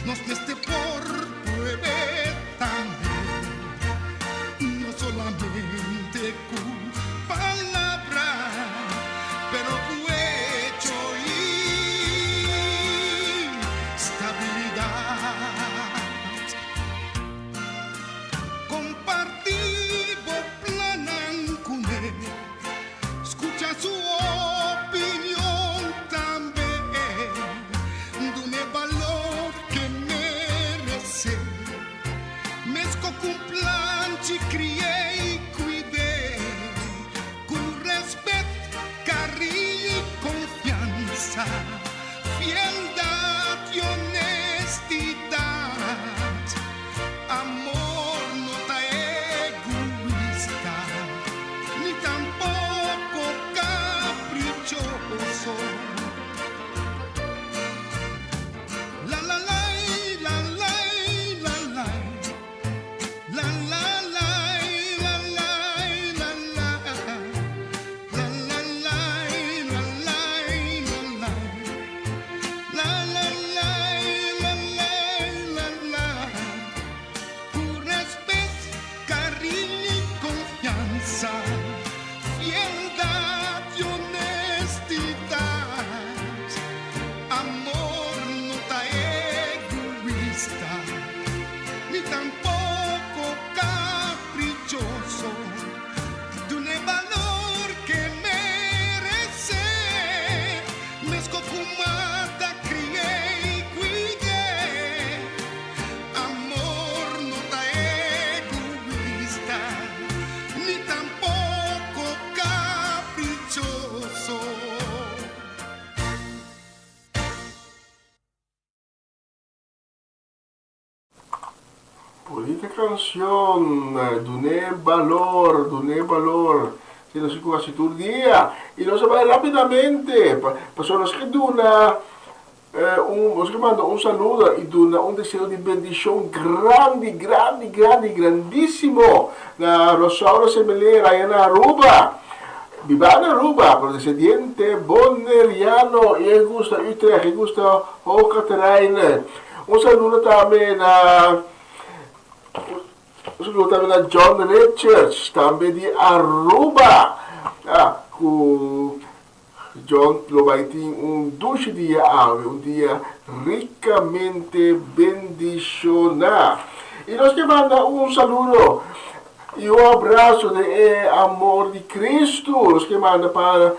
nos mester por prueb'é tambe. No solamente ku palabra, pero ku echo i stabilidat. Kompartí bo plannan kuné, skucha su opinion tambe, dun'é balor k'e meresé. Meskos ku un planchi kri'é i kuid'é, ku rèspèt, kariño i konfiansa, fieldat i onestidat. Amor no ta egoista, ni tampoko kaprichoso. La la lai, la lai, la lai. La la lai, la lai, la lai. La la lai, la lai, la lai. La la lai, la lai, la lai. Ku rèspèt, kariño i konfiansa, fieldat i onestidat. Amor no ta egoista, ni tampoko kaprichoso. Dun'é balor k'e meresé, meskos ku mata kri'é i kuid'é. Amor no ta egoista, ni tampoko kaprichoso. Bonita canción, dun'é balor, dun'é balor. Si nos ku hasi tur dia y nos a bai rapidamente pasobra nos ke duna un nos ke manda un saludo y duna un deseo di bendicion grandi grandi grandi grandisimo na Rosaura Semelera allá na Aruba. Biba na Aruba pero descendiente Boneriano y e gusta Utrecht e gusta Hoge Terreinen. Un saludo tambe na Un saludo tambe na John Richards tambe di Aruba. Ah, ku John lo bai tin un dushi dia awe, un dia rikamente bendishoná. I nos ke manda un saludo i un abraso den e amor di Kristu. Nos ke manda pa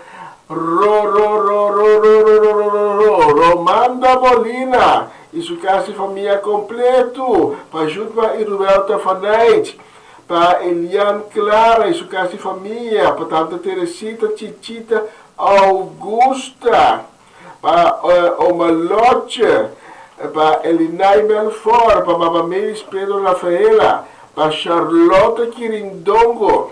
Ro ro ro ro ro ro ro ro ro ro Romanda Molina i su kas i famia kompletu, pa Jutma i Ruelta van Nijt, pa Elian Clara i su kas i famia, pa Tanta Teresita Chichita Augusta, pa Oma Lotje. Pa Elinay Melfor, pa Mama Mavis Pedro Rafaela, pa Charlotte Kirindongo,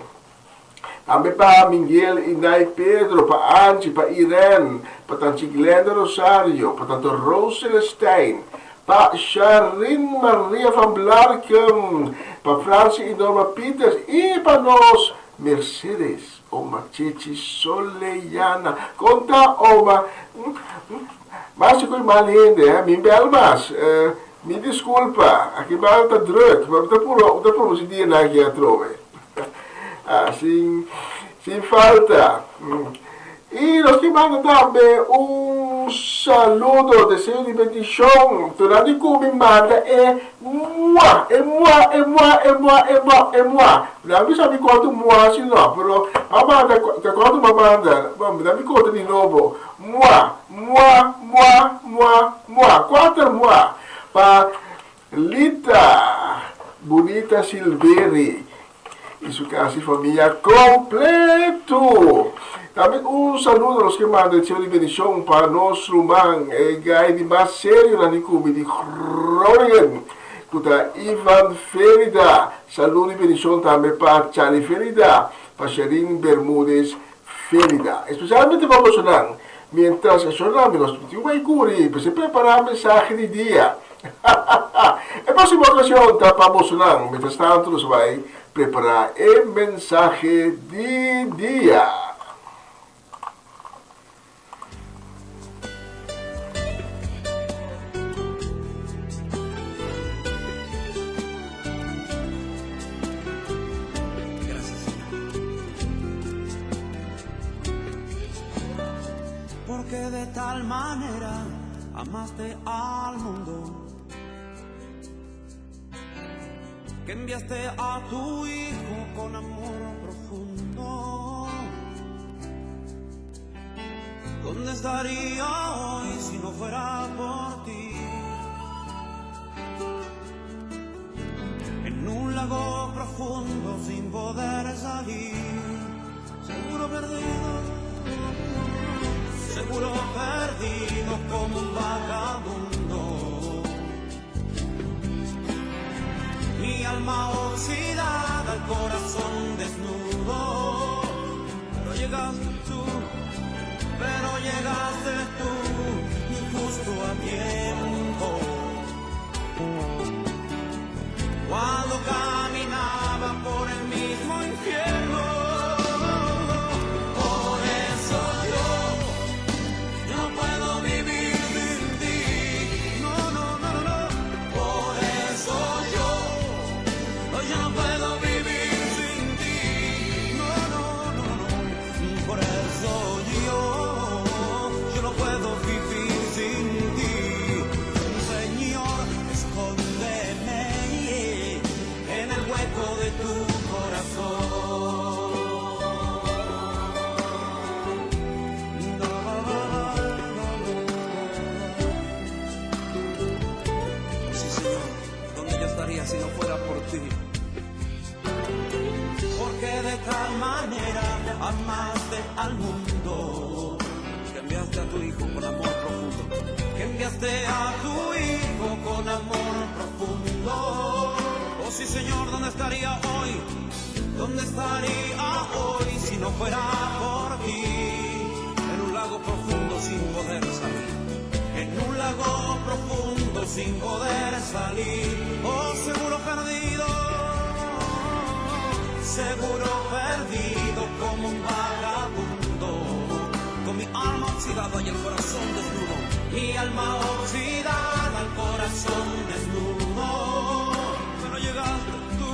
tambe pa Miguel i Nay Pedro, pa Angie, pa Irene, pa Tanchi Glenda Rosario, pa Tanto Rose Celestijn, pa Sharin Maria van Blarkum, pa Francie i Norma Pieters i pa nos Mercedes Oma Chechi Soleyana. Konta Oma. Mas ku mal hende, eh? Mi bel mas. Mi diskulpa, aki banda ta druk, ma mi ta puro, mi ta produsi dia nan aki atrobe. Ah, sin, sin falta. I nos ke manda tambe un saludo, deseo di bendishon. Tur di ku mi manda e mua, e mua, e mua, e mua, e mua, e mua. Nan mi sa mi kuantu mua si no, pero m'a manda, ta kuantu m'a manda, nan mi konta di nobo. Mua, mua, mua, mua, mua, kuater mua pa Lita Bunita Silveri i su kas i famia kompleto. Tambe un saludo nos ke manda deseo di bendishon pa nos ruman e gai di mas serionan di kubi di Groningen ku ta Ivan Ferida. Saludo i bendishon tambe pa Charlie Ferida, pa Sherin Bermudez Ferida. Especialmente pa bosonan, mientras e shornan mi nos tin bai curi pa se prepara mensahe di dia. E proximo ocasion ta pa bosonan, mientras tanto nos bai prepara e mensahe di dia. Porque de tal manera amaste al mundo que enviaste a tu Hijo con amor profundo. ¿Dónde estaría hoy si no fuera por ti? En un lago profundo sin poder salir, seguro perdido, seguro perdido como un vagabundo. Mi alma oxidada, el corazón desnudo, pero llegaste tú, pero llegaste tú, justo a tiempo. Cuando caminaba por el mismo infierno, por eso yo, yo no puedo vivir sin ti. No, no, no, no, no. Por eso yo, yo no puedo vivir sin ti. No, no, no, no. Por eso yo, yo no puedo vivir sin ti. Señor, escóndeme en el hueco de tu corazón. Sí, Señor, ¿dónde yo estaría si no fuera por ti? Porque de tal manera amaste al mundo que enviaste a tu Hijo con amor profundo. Que enviaste a tu Hijo con amor profundo. Oh sí, Señor, ¿dónde estaría hoy? ¿Dónde estaría hoy si no fuera por ti? En un lago profundo sin poder salir. En un lago profundo sin poder salir. Oh, seguro perdido seguro perdido como un vagabundo, con mi alma oxidada y el corazón desnudo, mi alma oxidada, el corazón desnudo. Pero llegaste tú,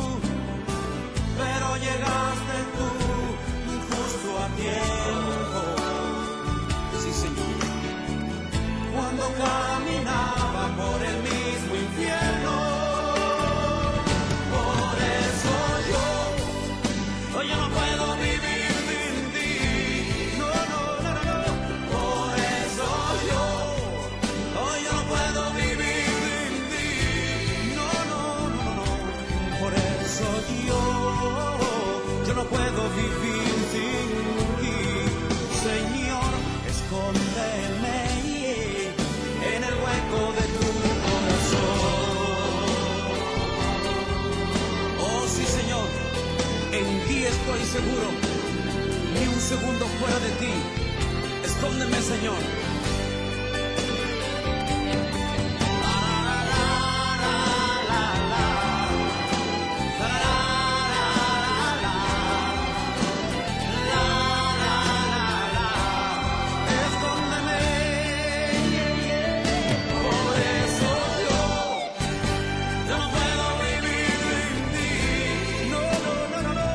pero llegaste tú, justo a tiempo. Sí, Señor, cuando caminaba por el mismo infierno. Por eso yo, yo no puedo vivir sin ti. No, no, no, no, no. Por eso yo, yo no puedo vivir sin ti. seguro, ni un segundo fuera de ti. Escóndeme, Señor. Escóndeme, por eso yo, yo no puedo vivir sin ti. No, no, no, no, no.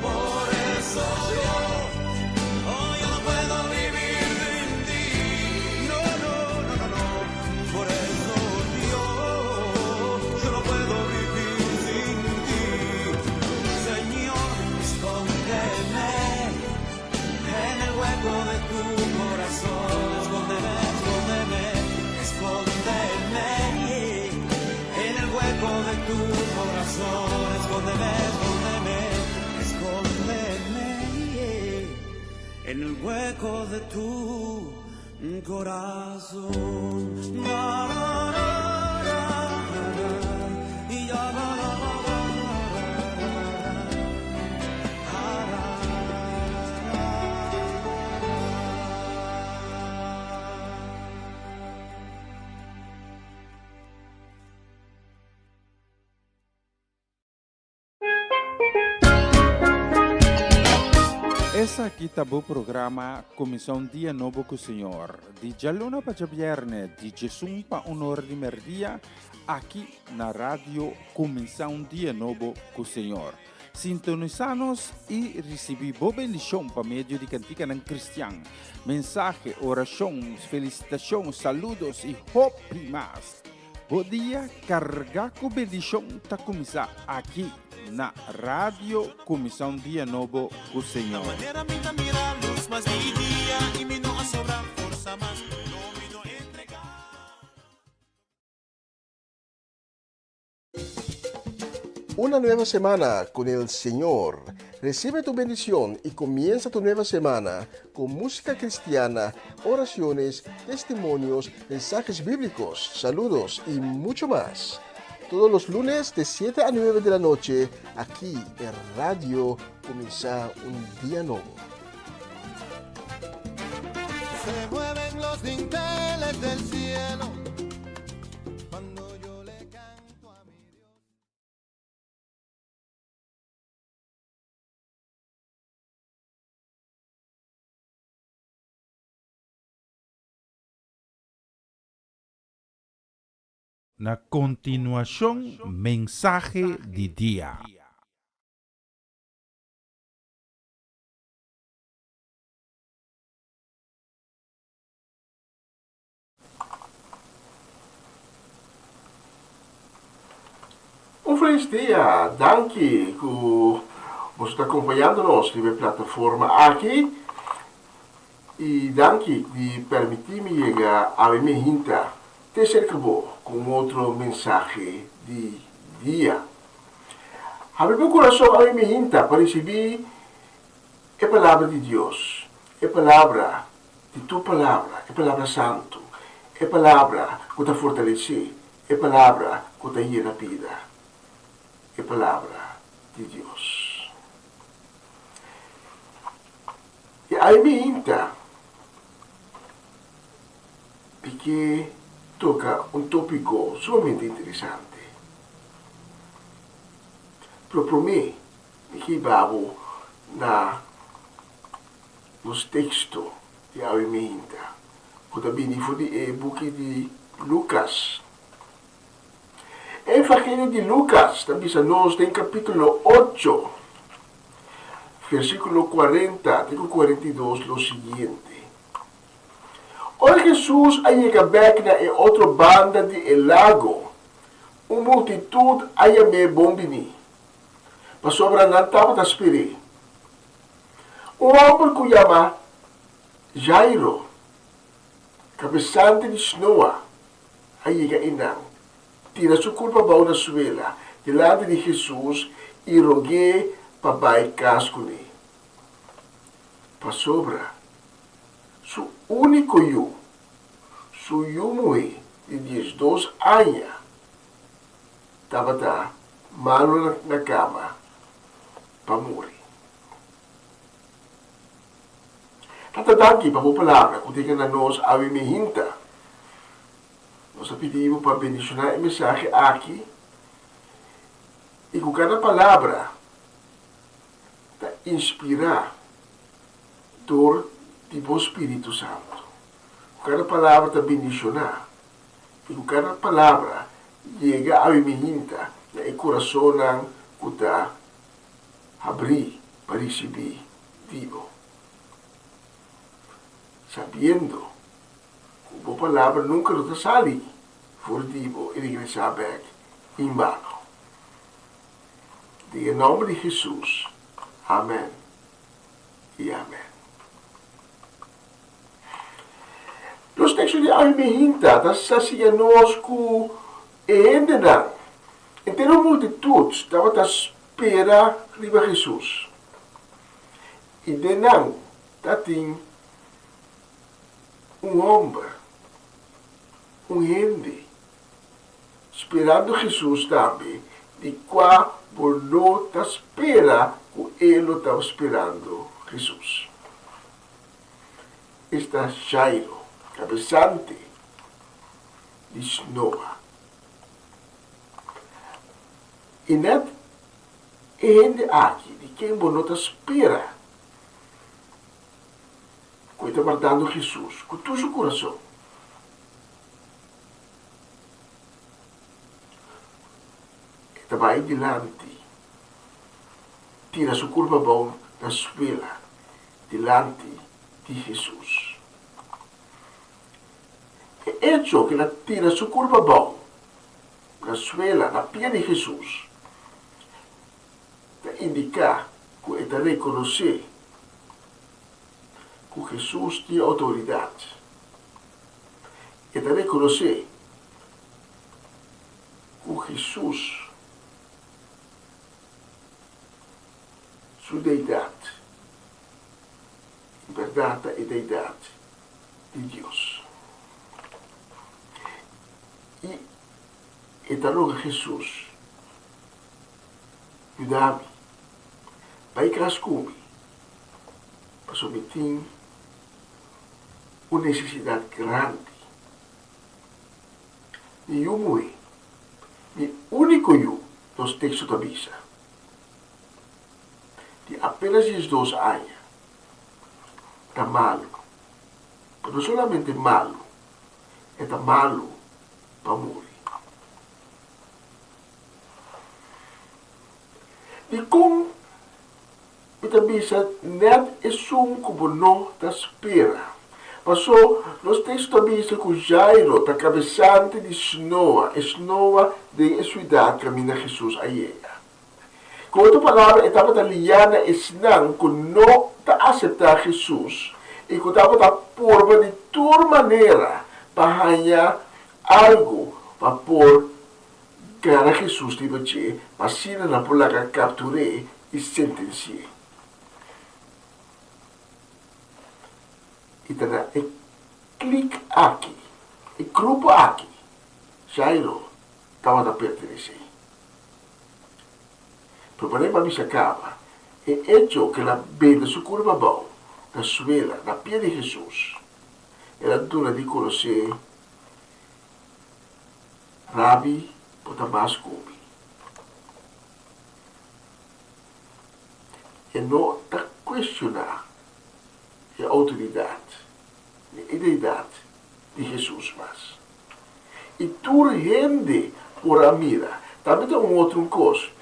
Por eso yo, oh, yo no puedo vivir sin ti. No, no, no, no, no. Por eso yo, yo no puedo vivir sin ti. Señor, escóndeme en el hueco de tu corazón. Escóndeme, escóndeme, escóndeme en el hueco de tu corazón. Escóndeme, escóndeme, escóndeme en el hueco de tu corazón. La, la, la, la, la, y ya, la, la, la, la, la, la, la, Esaki ta bo programa Kuminsá un Dia Nobo ku Señor, di djaluna pa djabièrnè di djesun pa un or di mèrdia, aki na Radio Kuminsá un Dia Nobo ku Señor. Sintonisá nos i risibí bo bendishon pa medio di kantikanan kristian, mensahe, orashon, felisitashon, saludos i hopi mas. Bo dia kargá ku bendishon ta kuminsá aki na Radio Kuminsá un Dia Nobo ku Señor. Manera mi ta mira lus mas di dia i mi no a sobra forsa mas, no mi no entrega. Una nueva semana con el Señor. Recibe tu bendición y comienza tu nueva semana con música cristiana, oraciones, testimonios, mensajes bíblicos, saludos y mucho más. Todos los lunes de 7 a 9 de la noche, aquí en Radio Comienza un Día Nuevo. Se mueven los dinteles del cielo cuando yo le canto a mi Dios. Na kontinuashon mensahe di dia. Un felis dia! Danki ku boso ta kompañando nos riba e plataforma aki i danki di permití mi yega awe mi hinta te serka bo ku un otro mensahe di dia. Habri bo kurason awe mi hinta pa risibí e Palabra di Dios, e Palabra di tur palabra, e Palabra Santu, e Palabra ku ta fortalesé, e Palabra ku ta yena bida, e Palabra di Dios. I ai mi inta mi ke toka un tópiko sumamente interesante. Pero promé mi ke hiba bo na nos teksto di awe meinta, ku ta bini for di e buki di Lukas. E Evangelio di Lukas ta bisa nos den kapítulo ocho, versíkulo kuarenta te ku 42 lo siguiente, Ora Hesus a yega bèk na e otro banda di e lago, un multitut a yam'é bon biní, pasobra nan tabata sper'é. Un hòmber ku yama Jairo, kabesante di snoa, a yega einan, tira su kurpa abou na suela dilanti di Hesus i rog'é pa bai kas kuné. Pasobra su úniko yu, su yu muhé di diesdos aña, tabata malu na kama pa muri. Tata danki pa bo palabra ku ta na nos awe mihinta. Nos ta pidi bo pa bendishoná e mensahe aki i ku kada palabra ta inspirá dor di bo spiritu santu. Ku kada palabra ta bendishoná i ku kada palabra yega awe mihinta na e kurasonnan ku ta habrí pa risibí di bo. Sabiendo ku bo palabra nunka no ta sali for di bo i regresá bèk en bano. Den e nòmber di Hesus, amèn i amèn. Nos teksto di awe mehinta ta sa siña nos ku e hendenan, henter un multitut, tabata spera riba Hesus. I den nan ta tin un hòmber, un hende, sperando Hesus tambe, di kua bo no ta spera ku e lo ta sperando Hesus. Esta Jairo, kabesante di snoa. I nèt e hende aki di ken bo no ta spera ku e ta wardando Hesus ku tur su kurason. E ta bai dilanti, tira su kurpa abou na suela dilanti di Hesus. E echo ku el a tira su kurpa abou na suela na pia di Hesus ta indiká ku e ta rekonosé ku Hesus tin outoridat. E ta rekonosé ku Hesus su deidat en bèrdat ta e deidat di Dios. I e ta roga Hesus, Yuda mi, bai kas ku mi, pasobra mi tin un nesesidat grandi. Mi yu muhé, mi úniko yu, nos teksto ta bisa, di apenas diesdos aña, ta malu. Pero no solamente malu, e ta malu pa muri. Dikon mi ta bisa nèt esun ku bo no ta spera? Pasó nos teksto ta bisa ku Jairo ta kabesante di snoa, e snoa den e siudat kaminda Hesus a yega. Ku otro palabra, e tabata liá na esnan ku no ta aseptá Hesus i ku tabata purba di tur manera pa haña algu pa por gara Hesus riba dje pa asina nan por laga kaptur'é i sentensi'é. I ta na e klik aki, e grupo aki, Jairo tabata pertenesé. Pero pa pa bisa kaba, e echo ku el a bende su kurpa abou na suela, na pia di Hesus, el a duna di konosé, Rabi, bo ta mas ku mi. E no ta kuestioná e outoridat ni e deidat di Hesus mas. I tur hende por a mira. Tambe ta un otro un kos.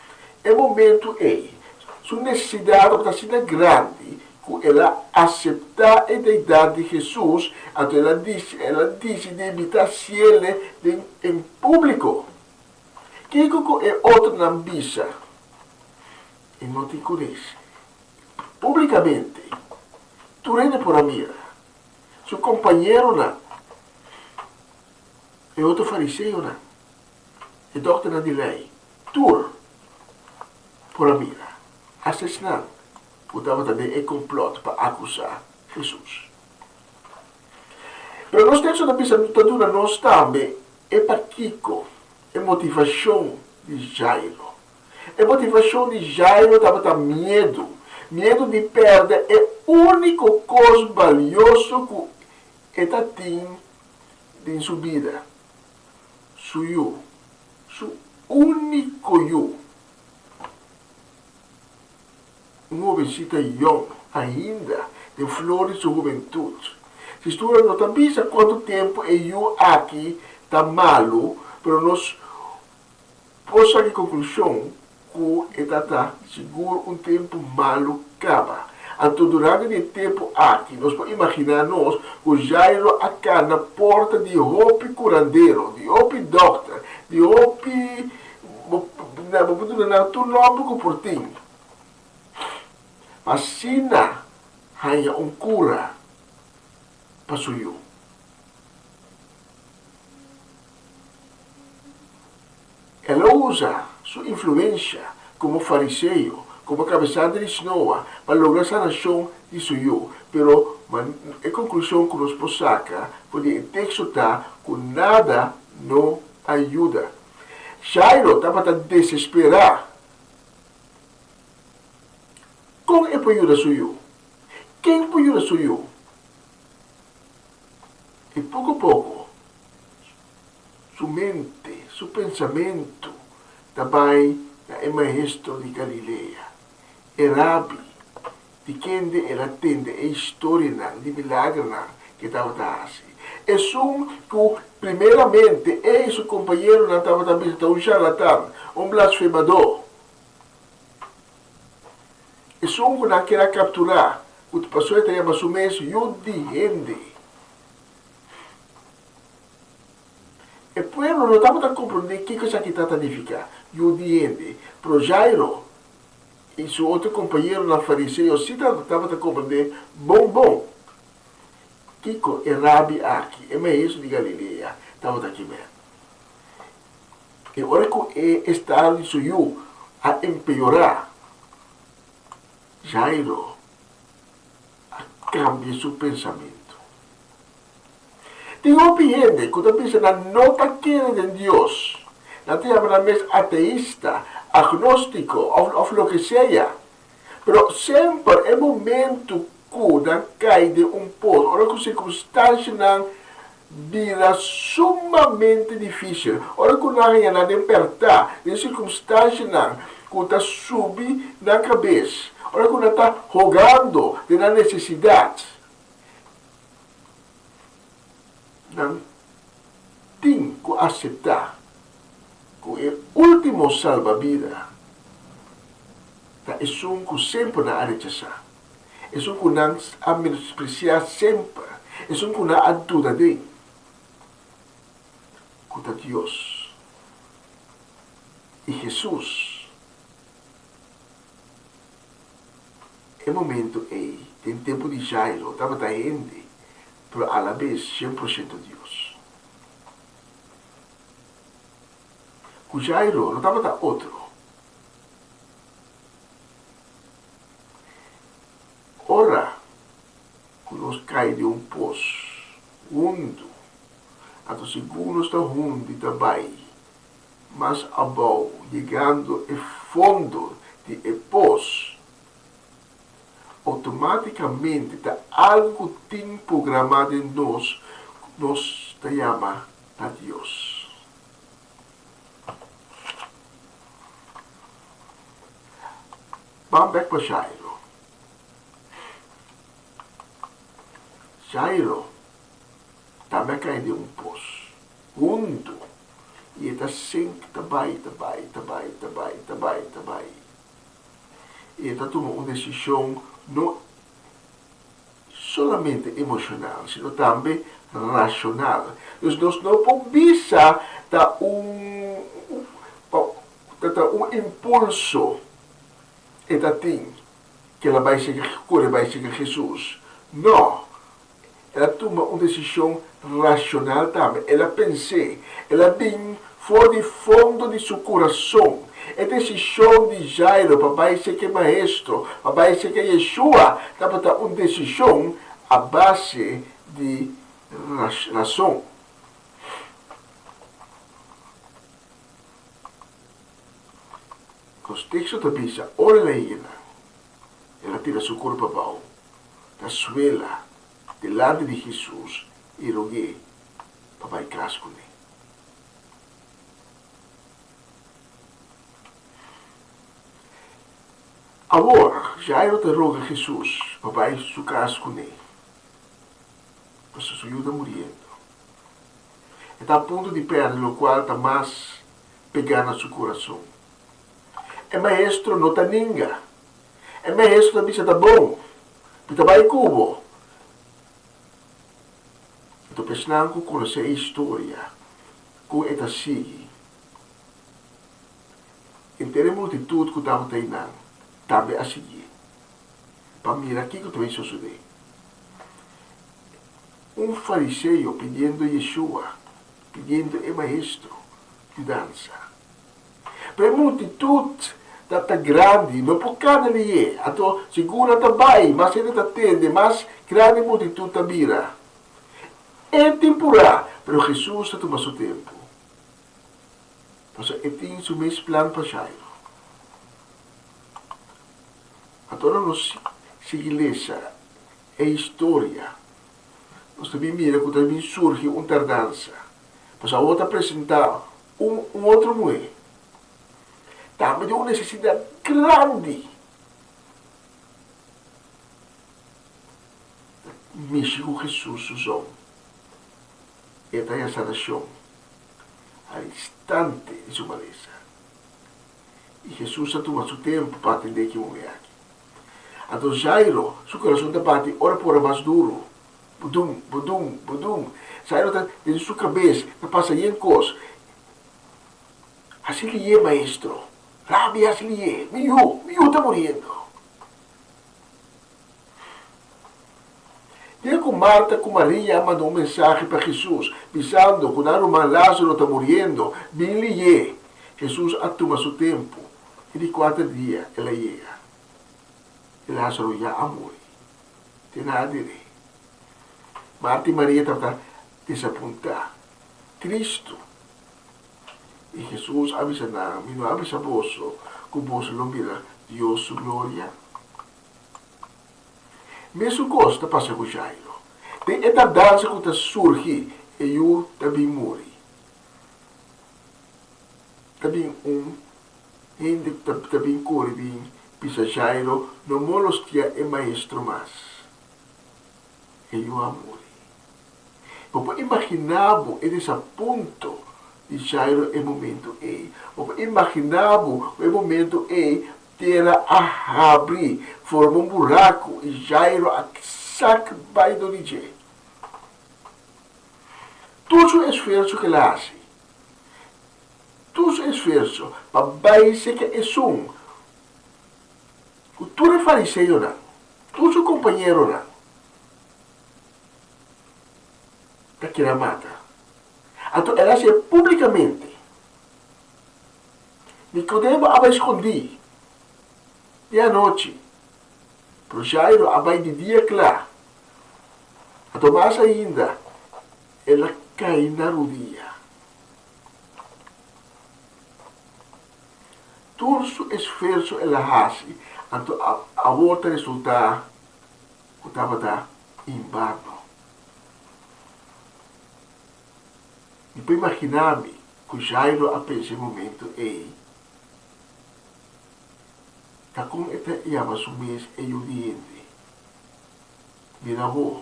E momentu ei, su nesesidat tabata asina grandi ku el a aseptá e deidat di Hesus, anto el a el a disidí mi ta hasiele den en públiko. Kiko ku e otronan bisa? E no tin kunes. Públikamente, tur hende por a mira. Su kompañeronan, e otro fariseonan, e dòkternan di lei, tur por a mira asta esnan ku tabata den e komplòt pa akusá Hesus. Pero nos teksto ta bisa ta duna nos tambe e pakiko, e motivashon di Jairo. E motivashon di Jairo tabata miedu. Miedu di pèrdè e úniko kos balioso ku e ta tin den su bida, su yu, su úniko yu. Un hobensita yòn ainda den flor di su hubentut. Sistura no ta bisa kuantu tempu e yu aki ta malu, pero nos por saki konklushon ku e ta ta sigur un tempu malu kaba. Anto durante di e tempu aki nos por imaginá nos ku Jairo a kana porta di hopi kurandero, di hopi dòkter, di hopi Bo bo por duna nan tur nòmber ku por tin, pa asina haña un kura pa su yu. El a usa su influensha komo fariseo, komo kabesante di snoa, pa logra sanashon di su yu. Pero e konklushon ku nos por saka for di e teksto ta ku nada no a yuda. Jairo tabata desesperá. Kon e por yuda su yu? Ken por yuda su yu? I poko poko su mente, su pensamentu ta bai na e Maestro di Galilea, e Rabi di kende el a tende e historianan di milagernan ku e tabata hasi. Esun ku primeramente e i su kompañeronan tabata bisa ta un charlatan, un blasfemadó. Esun ku nan kier a kapturá, ku pasobra e ta yama su mes Yu di hende. E pueblo no tabata komprondé kiko esaki ta nifiká, Yu di hende. Pero Jairo i su otro kompañeronan fariseo sí tabata komprendé bon bon kiko e rabi aki, e maestro di Galilea, tabata kimer. I ora ku e estado di su yu a empeorá, Jairo a kambia su pensamentu. Tin hopi hende ku ta bisa nan no ta kere den Dios. Nan ta yama nan mes ateista, agnóstiko òf òf loke sea. Pero semper e momentu ku nan kai den un pos, ora ku sirkunstansianan bira sumamente difísil, ora ku nan haña nan den pèrtá, den sirkunstansianan ku ta subi nan kabes, ora ku nan ta hogando den nan nesesidat, Nan tin ku aseptá ku e último salbabida ta esun ku semper nan a rechasá, esun ku nan a menospresiá semper, esun ku nan a duda den, ku ta Dios i Hesus. E momento ei, den tempu di Jairo, tabata hende, pero alabes 100% Dios. Ku Jairo no tabata otro. Ora ku nos kai den un pos hundu, anto segun nos ta hundi ta bai mas abou, yegando e fondo di e pos, outomátikamente ta algu ku tin programá den nos ku nos ta yama na Dios. Ban bèk pa Jairo. Jairo tambe a kai den un pos hundu i e ta sink ta bai, ta bai, ta bai, ta bai, ta bai, ta bai. I e ta tuma un desishon no solamente emoshonal, sino tambe rashonal. Dus nos no por bisa ta un ta ta un impulso e ta tin ku el a bai serka kore bai serka Hesus. No, El a tuma un desishon rashonal tambe. El a pens'é. El a bin for di fondo di su kurason. E desishon di Jairo pa bai serka e Maestro, pa bai serka Yeshua, tabata un desishon a base di rason. Nos teksto ta bisa, ora el a yega nan, el a. tira su kurpa abou na suela dilanti di Hesus i rog'é pa bai kas kuné. Awor, Jairo ta roga Hesus pa bai su kas kuné, pasobra su yu ta muriendo. E ta a punto di pèrdè lokual ta mas pegá na su kurason. E maestro no ta ninga. E maestro ta bisa, Ta bon, mi ta bai ku bo. Anto pa esnan ku konosé e historia, kon e ta sigui, henter e multitut ku tabata einan tambe a siguié, pa mira kiko ta bin sosodé. Un fariseo pidiendo Yeshua, pidiendo e maestro, yudansa. Pero e multitut ta ta grandi, no por kana lihé. Anto, segun nan ta bai, mas hende ta tende, mas grandi e multitut ta bira. E tin purá, pero Hesus ta tuma su tempu. Pasobra e tin su mes plan pa Jairo. Anto ora nos sigui lesa e historia, nos ta bin mira ku ta bin surgi un tardansa. Pasobra awor ta presentá Un un otro muhé tambe tin un nesesidat grandi. Ta mishi ku Hesus su zon. E ta haña sanashon al instante di su malesa. I Hesus a tuma su tempu pa atendé ki muhé aki. Anto Jairo su kurason ta bati ora por ora mas duru. Budum, budum, budum. Jairo ta den su kabes ta pasa yen kos. Hasi lié, maestro. Rabi, hasi lié. Mi yu, mi yu ta muriendo. Dia ku Marta ku Maria a manda un mensahe pa Hesus, bisando ku nan ruman Lázaro ta muriendo, bin lié. Hesus a tuma su tempu, i di kuater dia el a yega. I Lázaro ya a muri. Te na diré. Marta i Maria tabata desapuntá, tristu. I Hesus a bisa nan, Mi no a bisa boso ku boso lo mira Dios su gloria? Mesun kos ta pasa ku Jairo. Den e tardansa ku ta surgi, e yu ta bin muri. Ta bin un Hende ta bin kore bin bisa Jairo, No molostia e maestro mas. E yu a muri. Bo por imaginá bo e desapunto di Jairo e momento ei. Bo por imaginá bo ku e momento ei tera a habri, forma un buraku i Jairo a sak bai dor di dje. Tur su esfuerso ku el a hasi, Tur su esfuerso pa bai serka esun ku tur e fariseonan, tur su kompañeronan ta kere a mata. Anto el a hasié públikamente. Nikodemo a bai skondí di anochi, pero Jairo a bai di dia kla. Anto mas ainda, el a kai na rudia. Tur su esfuerso el a hasi, anto awor ta resultá ku tabata inbano. Mi por imaginá mi ku Jairo a pensa e momento ei, Ta kon e ta yama su mes e yu di hende? Mira awor,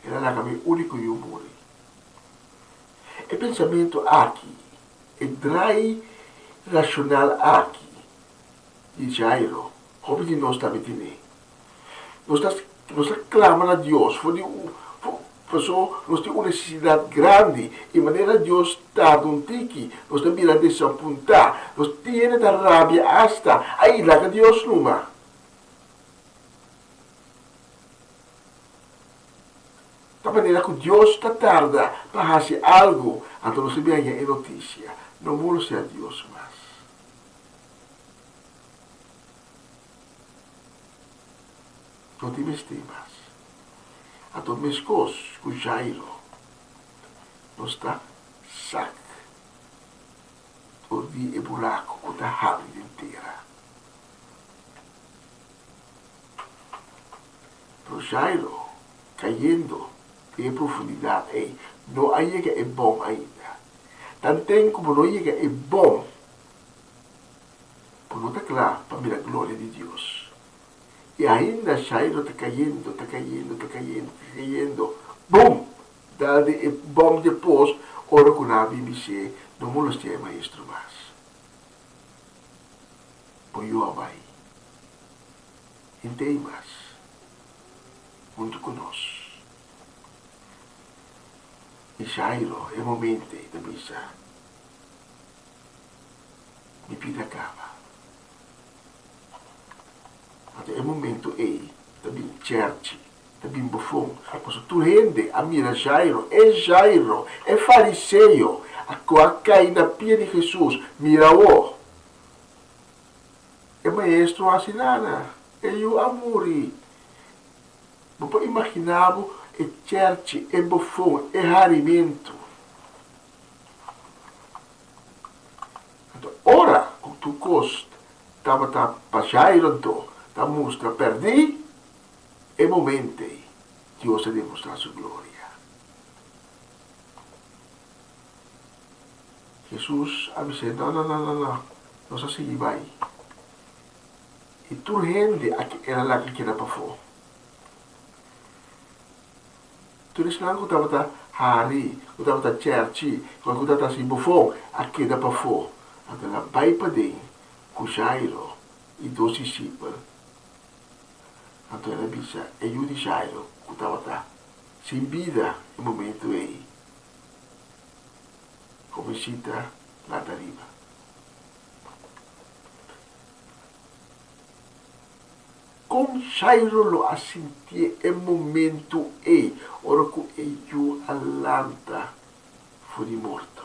el a laga mi úniko yu muri. E pensamentu aki, e drai rashonal aki di Jairo, hopi di nos tambe tene. Nos ta nos ta klama na Dios for di un paso nos tin un nesesidat grandi i manera Dios tarda un tiki nos ta bira desapuntá, nos tiene ta rabia asta, ai laga Dios numa. Ta manera ku Dios ta tarda pa hasi algu, anto nos ta bin haña e notisia, No molestia Dios mas. No tin mester mas. Anto meskos ku Jairo, nos ta sak dor di e buraku ku ta habri den tera. Pero Jairo, kayendo den e profundidat ei, no a yega e bòm ainda. Tanten ku bo no yega e bòm, bo no ta kla pa mira gloria di Dios. I ainda Jairo ta kayendo, ta kayendo, ta kayendo, ta kayendo, bum! Dal den e bòm dje pos, ora ku nan a bin bis'é, No molestia e maestro mas. Bo yu a bai. Hint'ei mas huntu ku nos. I Jairo e momento ei ta bisa, Mi bida a kaba. Anto e momento ei ta bin chèrchi, ta bin bofon, pasobra tur hende a mira Jairo, e Jairo, e fariseo, ku a kai na pia di Hesus, mira awor, E maestro a hasi nada. E yu a muri. Bo por imaginá bo e chèrchi, e bofon, e harimentu. Anto ora ku tur kos tabata pa Jairo anto ta mustra pèrdí, e momento ei Dios a demostrá su gloria. Hesus a bis'é, No, no, no, no, no, nos a sigui bai. I tur hende a el a laga keda pafó. Tur esnan ku tabata hari, ku tabata chèrchi, ku tabata hasi bofon, a keda pafó. Anto el a bai paden ku Jairo i dos disipel. Anto el a bisa e yu di Jairo ku tabata sin bida e momentu ei, Jovencita lanta riba. Kon Jairo lo a sintié e momentu ei ora ku e yu a lanta for di morto?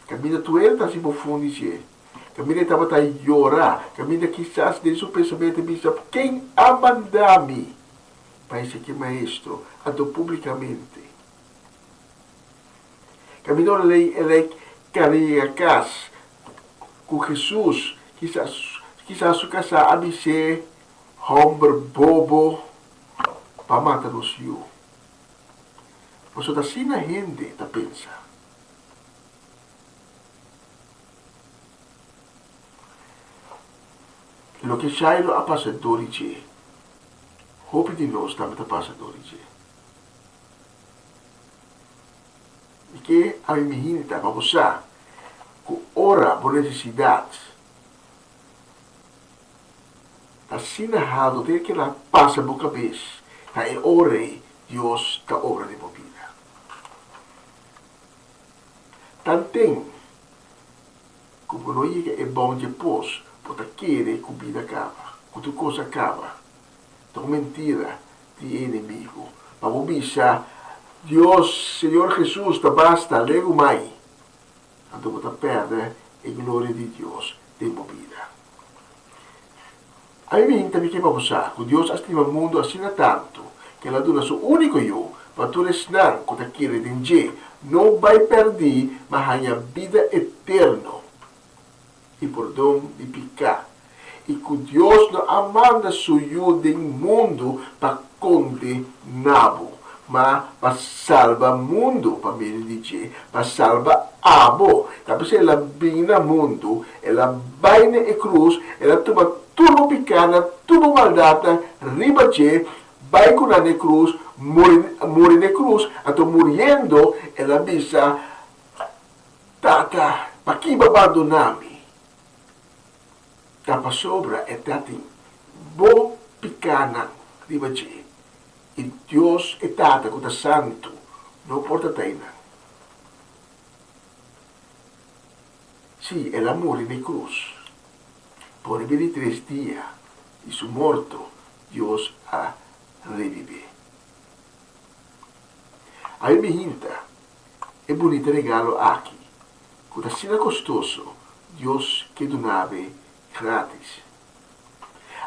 Kaminda tur el ta hasi bofon di dje, kaminda e tabata yora, kaminda kisas den su pensamentu e bisa, Ken a manda mi? Pa esaki maestro, anto publicamente. Caminda ora ley el a cana yega cas cu Jesus, kisas kisas su casá a bis'é, Homber bobo, pa mata nos yu. Pasobra ta asina hende ta pensa. Loke Shiloh a pasa dor di dje, hopi di nos tambe ta pasa dor di dje. Mi ke ami mi hinta pa bo sa ku ora bo nesesidat ta asina haltu te kila pasa bo kabes, ta e ora ei Dios ta obra den bo bida. Tanten ku bo no yega e bou dje pos, bo ta kere ku bida kaba, ku tur kos a kaba. Ta un mentira di e enemigu. Pa bo bisa, Dios, Señor Jesus, ta basta, legu mai. Anto bo ta pèrdè e gloria di Dios den bo bida. Ami mi hinta mi ke pa bo sa ku Dios a stima mundu asina tantu ku el a duna su úniko Yu pa tur esnan ku ta kere den dje no bai pèrdí ma haña bida eterno i pordon di piká, i ku Dios no a manda su Yu den mundu pa kondená bo, ma pa salba mundu pa medio di dje, pa salba abo. Ta p'esei el a bini na mundu, el a bai na e krus, el a tuma tur bo pikánan, tur bo maldatnan riba dje, bai ku nan na e krus, muri, muri na e krus, anto muriendo el a bisa, Tata, pakí bo a bandoná mi? Ta pasobra e ta tin bo pikánan riba dje, i Dios e Tata ku ta santu no por ta ta einan. Sí, el a muri na e krus. Por riba di tres dia di su morto, Dios a rebib'é. Awe mi hinta e bunita regalo aki, ku ta asina kostoso, Dios ke duna be grátis.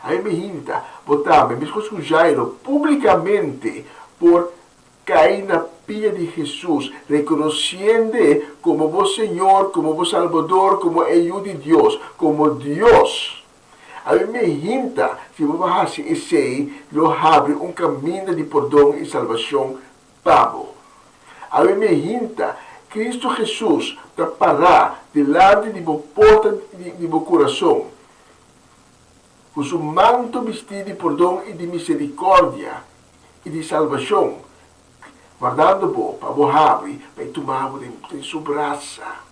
Awe mi hinta bo tambe, meskos ku Jairo, públikamente por Kai na pia di Hesus, rekonosiend'E komo bo Señor, komo bo Salbador, komo e Yu di Dios, komo Dios. Awe mehinta, si bo por hasi esei, lo habri un kaminda di pordon i salbashon pa bo. Awe mehinta, Kristu Hesus ta pará dilanti di bo porta di bo kurason, ku su manto bistí di pordon i di miserikòrdia i di salbashon, wardando bo pa bo habri pa e tuma bo den su brasa.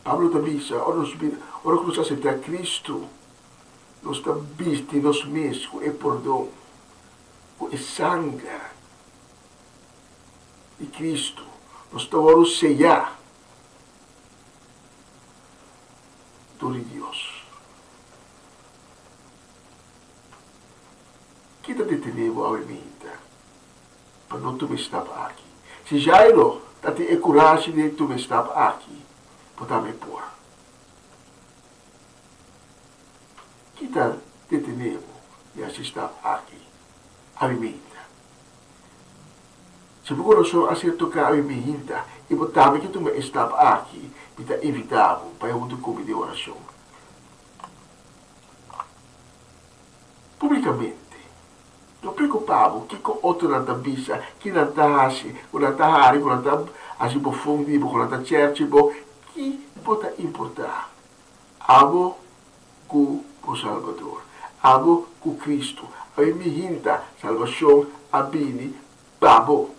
Pablo ta bisa, ora nos bira, ora ku nos aseptá Kristu, nos ta bisti nos mes ku e pordon, ku e sanger di Kristu. Nos ta wòrdu seyá dor di Dios. Ki ta detené bo awe minta pa no tuma e stap aki? Si Jairo ta tin e kurashi di tuma e stap aki, bo tambe por. Ki ta detené bo di hasi e stap aki awe minta? Si bo kurason a ser toká awe minta i bo tambe ke tuma e stap aki, mi ta invitá bo pa e huntu ku mi den orashon. Públikamente. No preokupá bo kiko otronan ta bisa, ki nan ta hasi, ku nan ta hari, ku nan ta hasi bofon di bo, ku nan ta chèrchi bo. Ki bo ta importá? Abo ku bo Salbador. Abo ku Kristu. Awe mi hinta, salbashon a bini pa bo.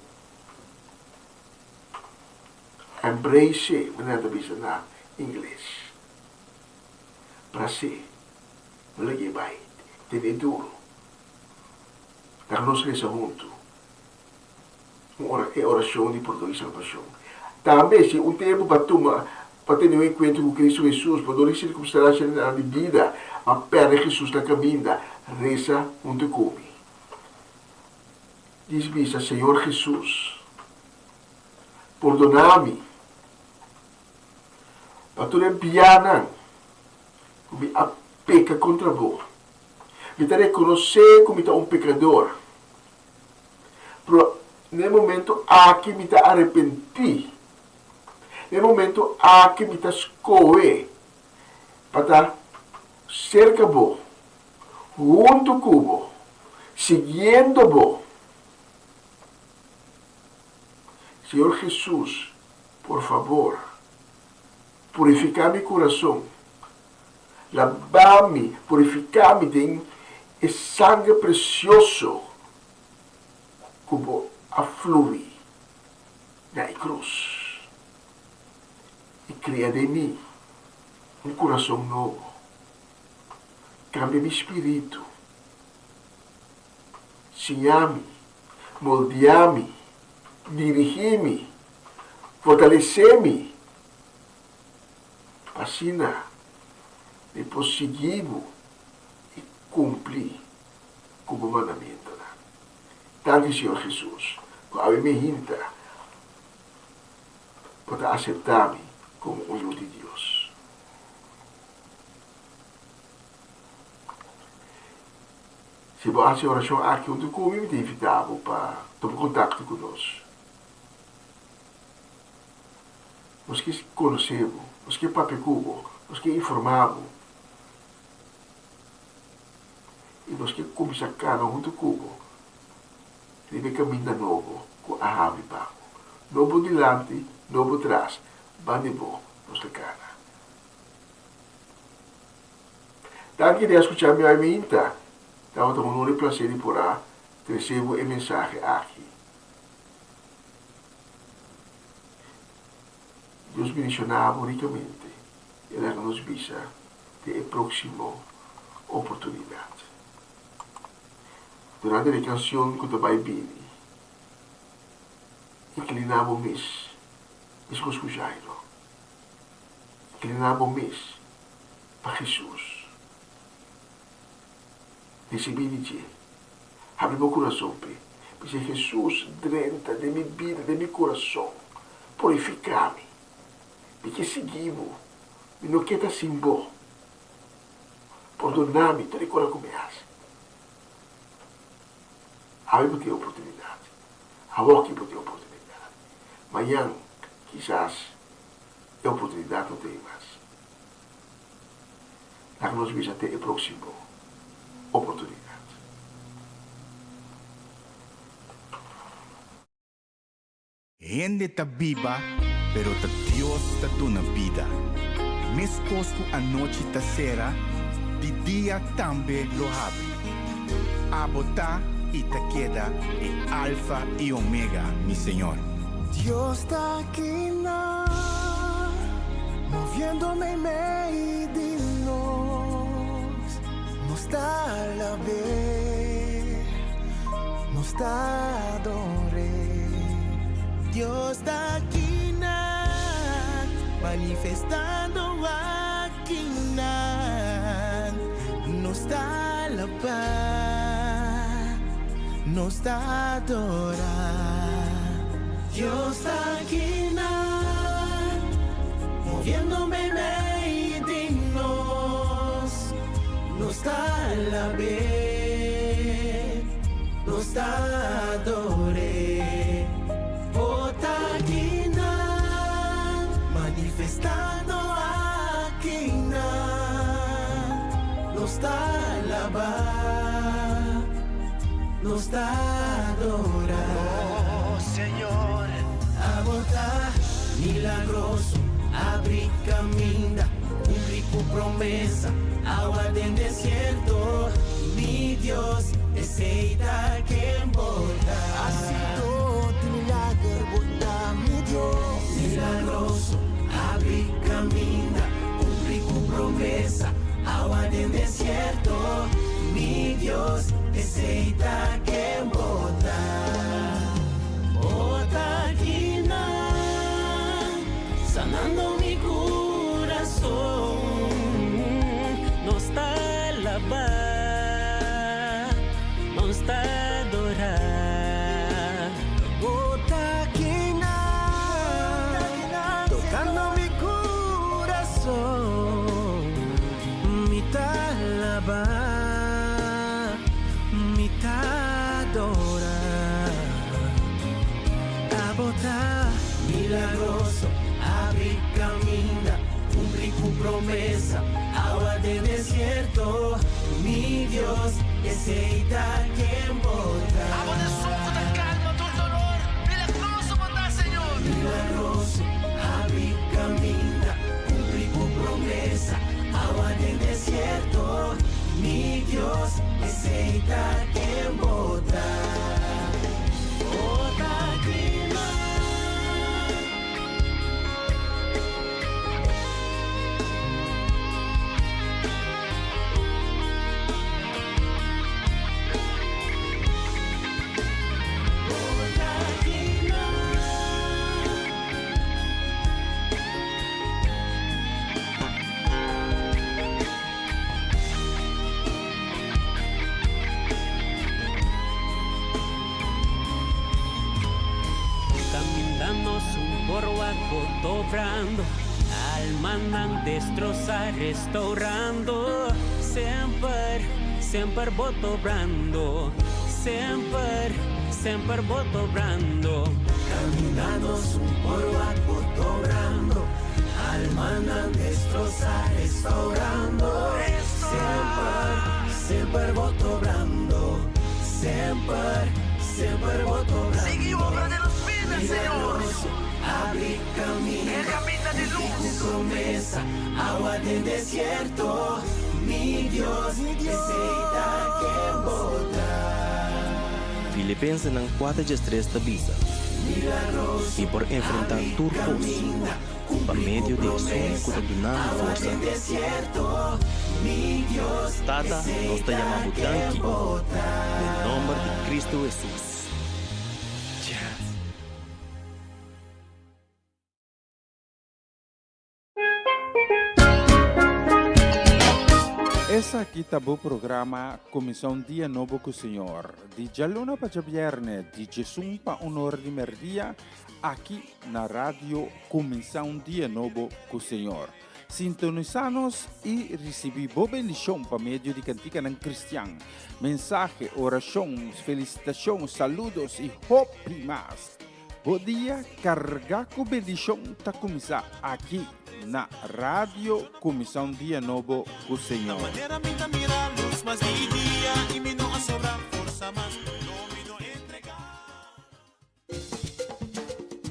Embrace, manera nan ta bisa na ingles. Bras'é. No lag'é bai. Ten'é duru. Laga nos resa huntu un ora e orashon di pordon i salbashon. Tambe si un tempu pa tuma pa tene un enkuentro ku Kristu Hesus, pa dor di sirkumstansianan di bida a pèrdè Hesus na kaminda, resa huntu ku mi. Dis bisa, Señor Hesus, pordoná mi pa tur e bianan ku mi a peka kontra bo. Mi ta rekonosé ku mi ta un pekador. Pero na e momento aki mi ta arepentí. Na e momento aki mi ta skohe pa ta serka bo, huntu ku bo, siguiendo bo. Señor Hesus, por fabor, purifiká mi kurason. Labá mi, purifiká mi den e sanger presioso ku bo a flui na e krus. I kria den mi un kurason nobo. Kambia mi spiritu. Siña mi, moldia mi, dirigí mi, fortalesé mi. Asina mi por sigui bo i kumpli ku bo mandamentunan. Danki, Señor Hesus, ku awe mi hinta bo ta aseptá mi komo un yu di Dios. Si bo hasi e orashon aki huntu ku mi, mi ta invitá bo pa tuma kontakto ku nos. Nos ke konosé bo, nos ke papia ku bo, nos ke informá bo i nos ke kuminsá kana huntu ku bo riba e kaminda nobo ku a habri pa bo. No bo dilanti, no bo tras, banda di bo nos ta kana. Danki di a skuchá mi aiminta. Tabata un honor i plaser di por a trese bo e mensahe aki. Dios bendiciona bo ricamente y laga nos bisa den e proximo oportunidad. Durante di e cancion cu ta bay bini, inclina bo mes, mescos cu Jairo. Inclina bo mes pa Jesus. Ricibi di dje. Habri bo curason p'e. Bisa, Jesus, drenta den mi bida, den mi curason. Purifica mi. Mi ke sigui bo. Mi no ke ta sin bo. Pordona mi tur e cosnan cu mi haci. Awe bo tin oportunidad. Awoki bo tin oportunidad. Mañan, kisas, e oportunidad no ta ei mas. Laga nos bisa te e próksimo oportunidat. Hende ta biba, pero ta Dios ta duna bida. Meskos ku anochi ta sera, di dia tambe lo habri. Abo ta i ta keda e Alfa i Omega, mi Señor. Dios ta aki nan, moviendo meimei di nos. Nos ta alab'é, nos ta ador'é. Dios ta aki nan, manifestando aki nan. Nos ta alabá, nos ta adorá. Dios ta aki nan, moviendo meimei di nos. Nos ta alab'é, nos ta ador'é. Bo ta aki nan, manifestando aki nan. Nos ta alabá, nos ta adorá. Oh Señor, abo ta milagroso, abri caminda. Cumpli cu promesa, awa den desierto, mi Dios, esey ta ken bo ta. Hacido di milager bo ta, mi Dios. Milagroso, abri caminda, cumpli cu promesa, awa den desierto, mi Dios, esey ta ken bo ta. Bo ta akinan. Sanando mi curason. Nos ta alabá, nos ta adorá. Bo ta akinan, tocando mi curason. Mi ta alabá, mi ta adorá. Abo ta Milagroso, abri caminda, cumpli cu promesa, awa den desierto, mi Dios, esey ta ken bo ta. Abo ta esun cu ta calma tur dolor, milagroso bo ta, Señor. Milagroso, abri caminda, cumpli cu promesa, awa den desierto, mi Dios, esey ta ken bo ta. Caminda nos un por wak bo tobrando, Almanan destrosa restaurando, Semper, semper bo tobrando, Semper, semper bo tobrando. Caminda nos un por wak bo tobrando, Almanan destrosa restaurando, Semper, semper bo tobrando, Semper, semper bo tobrando. Sigui obra den nos bida, Señor. Milagroso, abri caminda, E caminda di cumpli luz. cu promesa, awa den desierto, mi Dios, esey ta ken bo ta. Filipensenan kuater djes tres ta bisa, Milagroso, Mi por enfrentá abri tur kos caminda, pa cumpli cu medio di esun ku promesa, ta duna mi awa forsa. den desierto, mi Dios, Tata, esey nos ta ta yama bo ken danki bo ta. den nomber di Cristo Hesus. Esaki ta bo programa Kuminsá un Dia Nobo ku Señor, di djaluna pa djabièrnè, di djesun pa un ora di mèrdia, aki na Radio Kuminsá un Dia Nobo ku Señor. Sintonisá nos i risibí bo bendishon pa medio di kantikanan kristian, mensahe, orashon, felisitashon, saludos i hopi mas. Bo dia kargá ku bendishon ta kuminsá aki. na Radio Kuminsá un Dia Nobo ku Señor. Manera mi ta mira lus mas di dia i mi no a sobra forsa mas, no mi no entrega.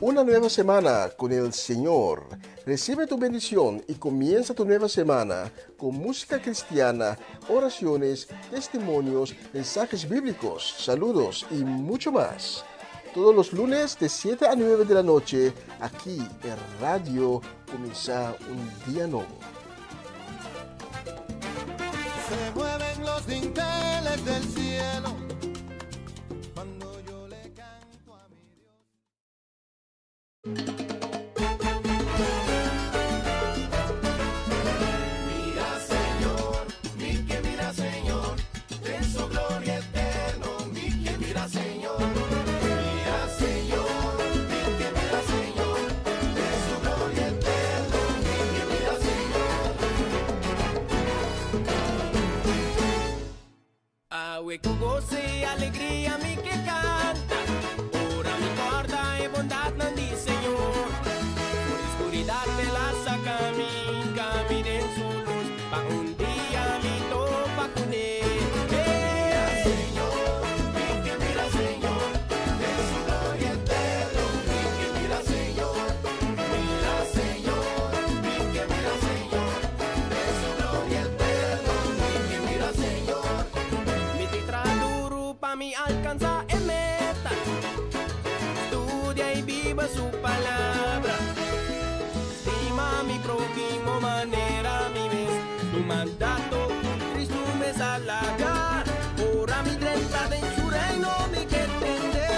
Una nueva semana con el Señor. Recibe tu bendición y comienza tu nueva semana con música cristiana, oraciones, testimonios, mensajes bíblicos, saludos y mucho más. Todos los lunes de 7 a 9 de la noche, aquí en Radio Comienza un Día Nuevo. Se mueven los dinteles del cielo cuando yo le canto a mi Dios. Mira Señor, mi ke mira Señor, den su gloria eterno, mi ke mira Señor. Mira Señor, mi ke mira Señor, den su gloria eterno, mi ke mira Señor. Awe ku goso i alegria mi ke kanta, ora mi kòrda e bondatnan di Señor. For di skuridat el a saka mi, hinka mi den su lus, pa un dia mi topa kuné. Mira Señor, mi ke mira Señor, den su gloria eterno, mi ke mira Señor. Mira Señor, mi ke mira Señor, den su gloria eterno, mi ke mira Señor. Mi ta traha duru pa mi alkansá e meta. Studia i biba su palabra. Stima mi próhimo manera mi mes. Un mandato ku Kristu mes a laga. Ora mi drenta den su reino mi ke tende.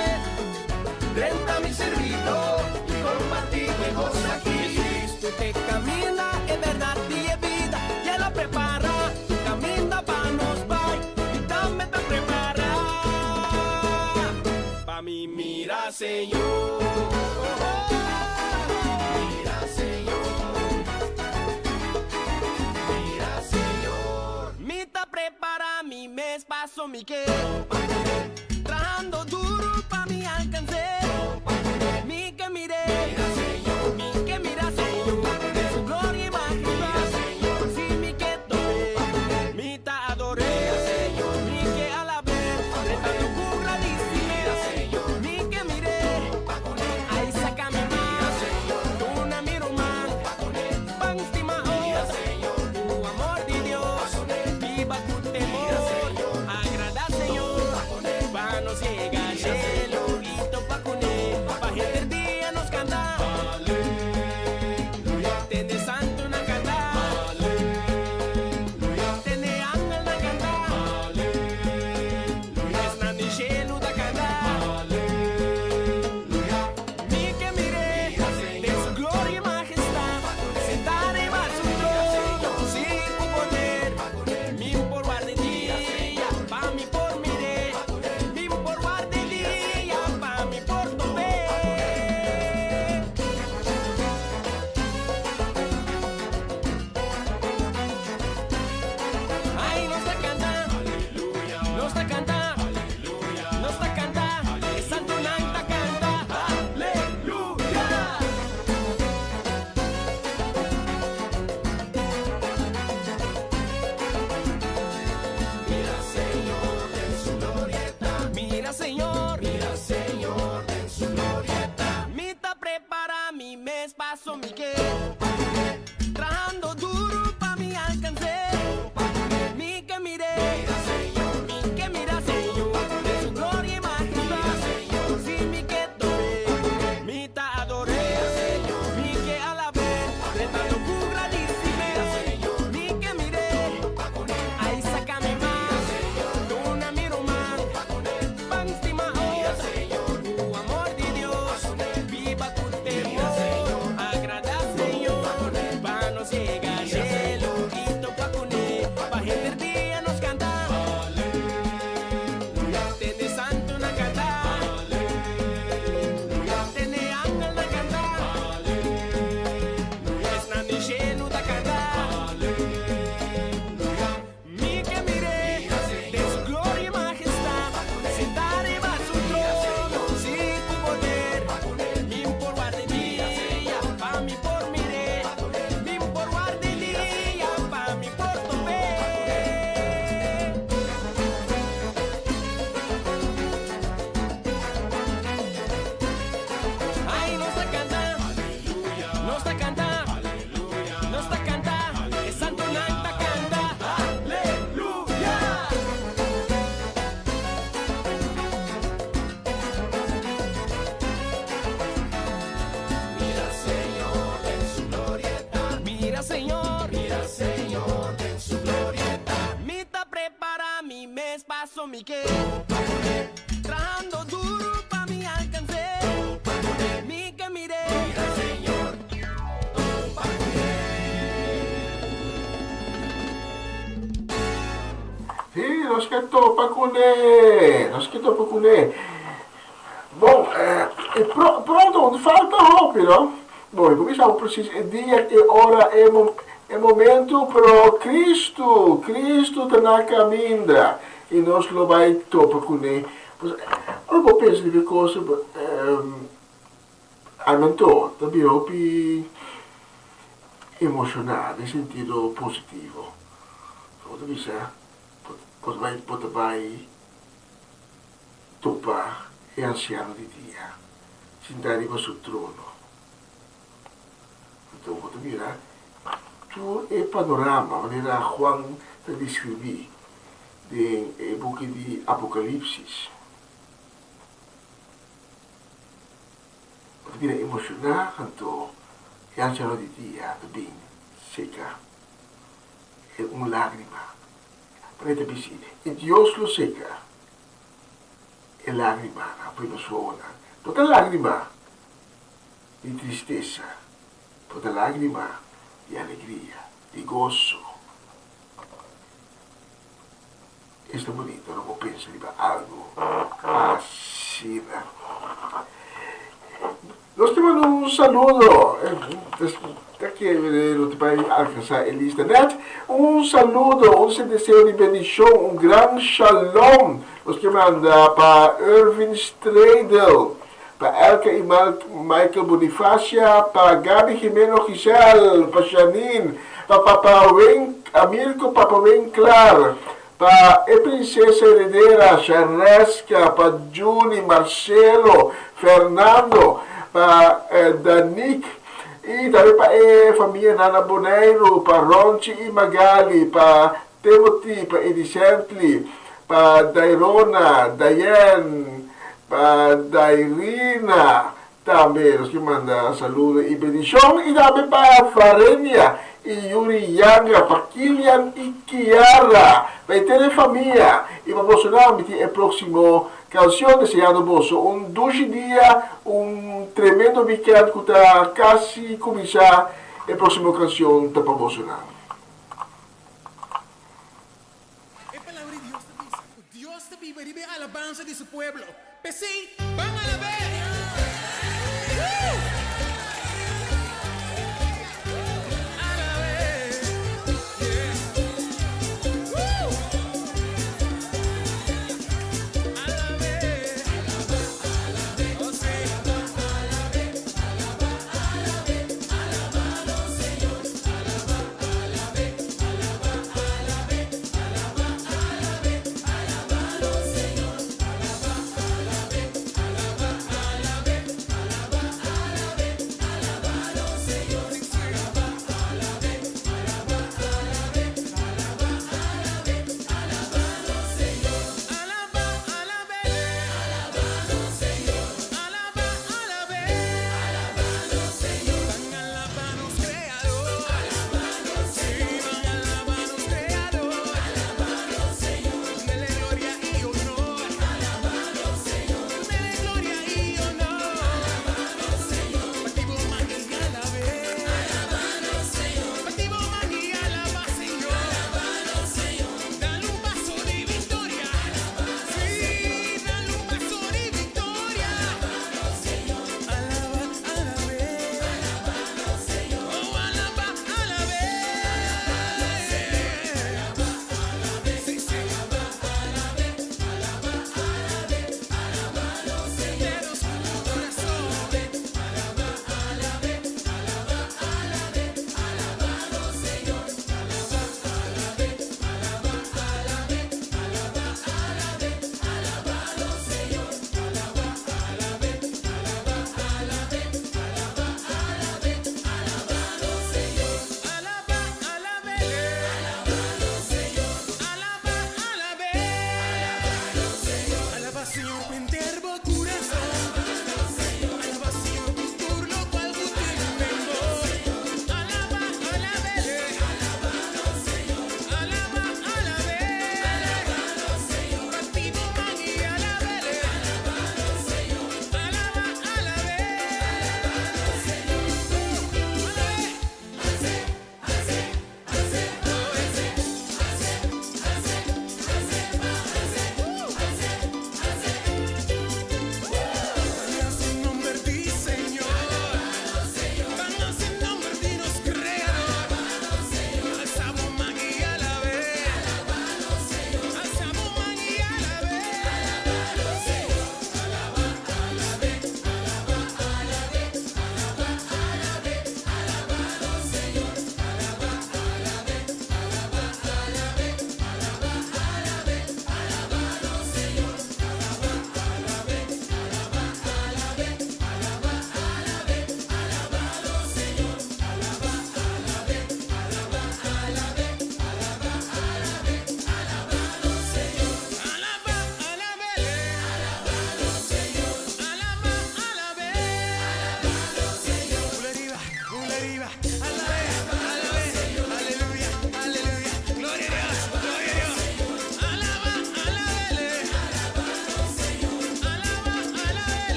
Drenta mi sirbidó i kompartí e goso aki. Jesucristo ta e kaminda, e bèrdat i e bida. I el a prepará kaminda pa nos bai. I tambe ta prepará pa mi mira Señor. Mira Señor, mira Señor. Mi ta prepará mi mes paso mi ke. Trahando duru pa mi alkans'é. Mi ke mir'é. Mi ke mira Señor. Den su gloria i majestad. Si mi ke top'é. Mi ta ador'é. Mi ke alab'é. Drentando ku gradisimentu. Mi ke mir'é. Ai saka mi mas. Duna mi ruman. Ban stima otro. Ku amor di Dios. Biba ku temor. Agradá Señor. Pa nos yega shelu i topa kuné. Pa henter dia nos kanta. Tende santunan kanta. Tende angelnan kanta. Esnan den shelu ta kanta. Mi ke mir'é. Den su gloria i majestad. Sintá riba su trono. Sí, ku poder. Mi por warda e dia. Pa mi por mir'é. Mi por warda e dia. Pa mi por top'é. Ai, nos ta kanta. Nos ta kanta. Nos ta kanta. E santunan ta kanta. Aleluya. Mira Señor, den su glorieta. Mira Señor. Mira Señor, den su glorieta. Mi ta prepará mi mes paso mi ke. Trahando duru pa mi alkans'é. Mi ke mir'é. Mi ke mira Señor. Den su gloria i majestad. Si mi ke top'é. Mi ta ador'é. Mi ke alab'é. Drentando ku gradisimentu. Mi ke mir'é. Ai saka mi mas. Duna mi ruman. Ban stima otro. Ku amor di Dios. Biba ku temor. Agradá Señor. nos ke topa kuné, nos ke topa kuné. Bon, e pronto, no falta hopi, no? Bon, mi por bisa bo precies e dia, e ora, e e momento, pero Cristo, Cristo ta na caminda y nos lo bay topa cuné. Pues, ora bo pensa riba e cosa, Anto ta bira hopi emociona den sentido positivo. Bo ta bisa, bo ta bay, bo ta bay topa e anciano di dia sinta riba su trono. Anto bo ta mira tur e panorama manera Juan ta describi den e buki di Apocalipsis. Bo ta bira emoshoná anto e ansiano di dia ta bin seka e un lágrima. Pero e ta bisi, e Dios lo seka e lágrimanan for nos wowonan. No ta lágrima di tristesa, pero ta lágrima di alegria, di goso. Esta bonito no por pensa riba algo asina. Nos ta manda un saludo, ta kere no ta bai alcansa e lista net. Un saludo, un deseo di bendicion, un gran shalom nos ke manda pa Ervin Stradel, pa Elke y Michael Bonifacia, pa Gaby Jimeno Giselle, pa Janine, pa Papa Wen, Amilco Papa Winklar, pa e princesa heredera Shareska, pa Juni, Marcelo, Fernando, pa Danique, y tambe pa e famia Nana Boneiru, pa Ronchi y Magali, pa Timothy, pa Eddie Shentley, pa Dairona, Diane, pa Dairina, tambe nos ke manda saludo y bendicion y tambe pa Varenia y Yuri Yanga, pa Kilian y Kiara, pa henter e famia y pa boso nan mi tin e proximo cancion deseando boso un dushi dia, un tremendo weekend cu ta casi cuminsa, e proximo cancion ta pa boso nan. E Palabra di Dios ta bisa ku Dios ta biba riba e alabansa di su pueblo. P'esei, ban alab'é! Woo! Alab'é! Yeah! Woo! Alab'é! Oh, sí!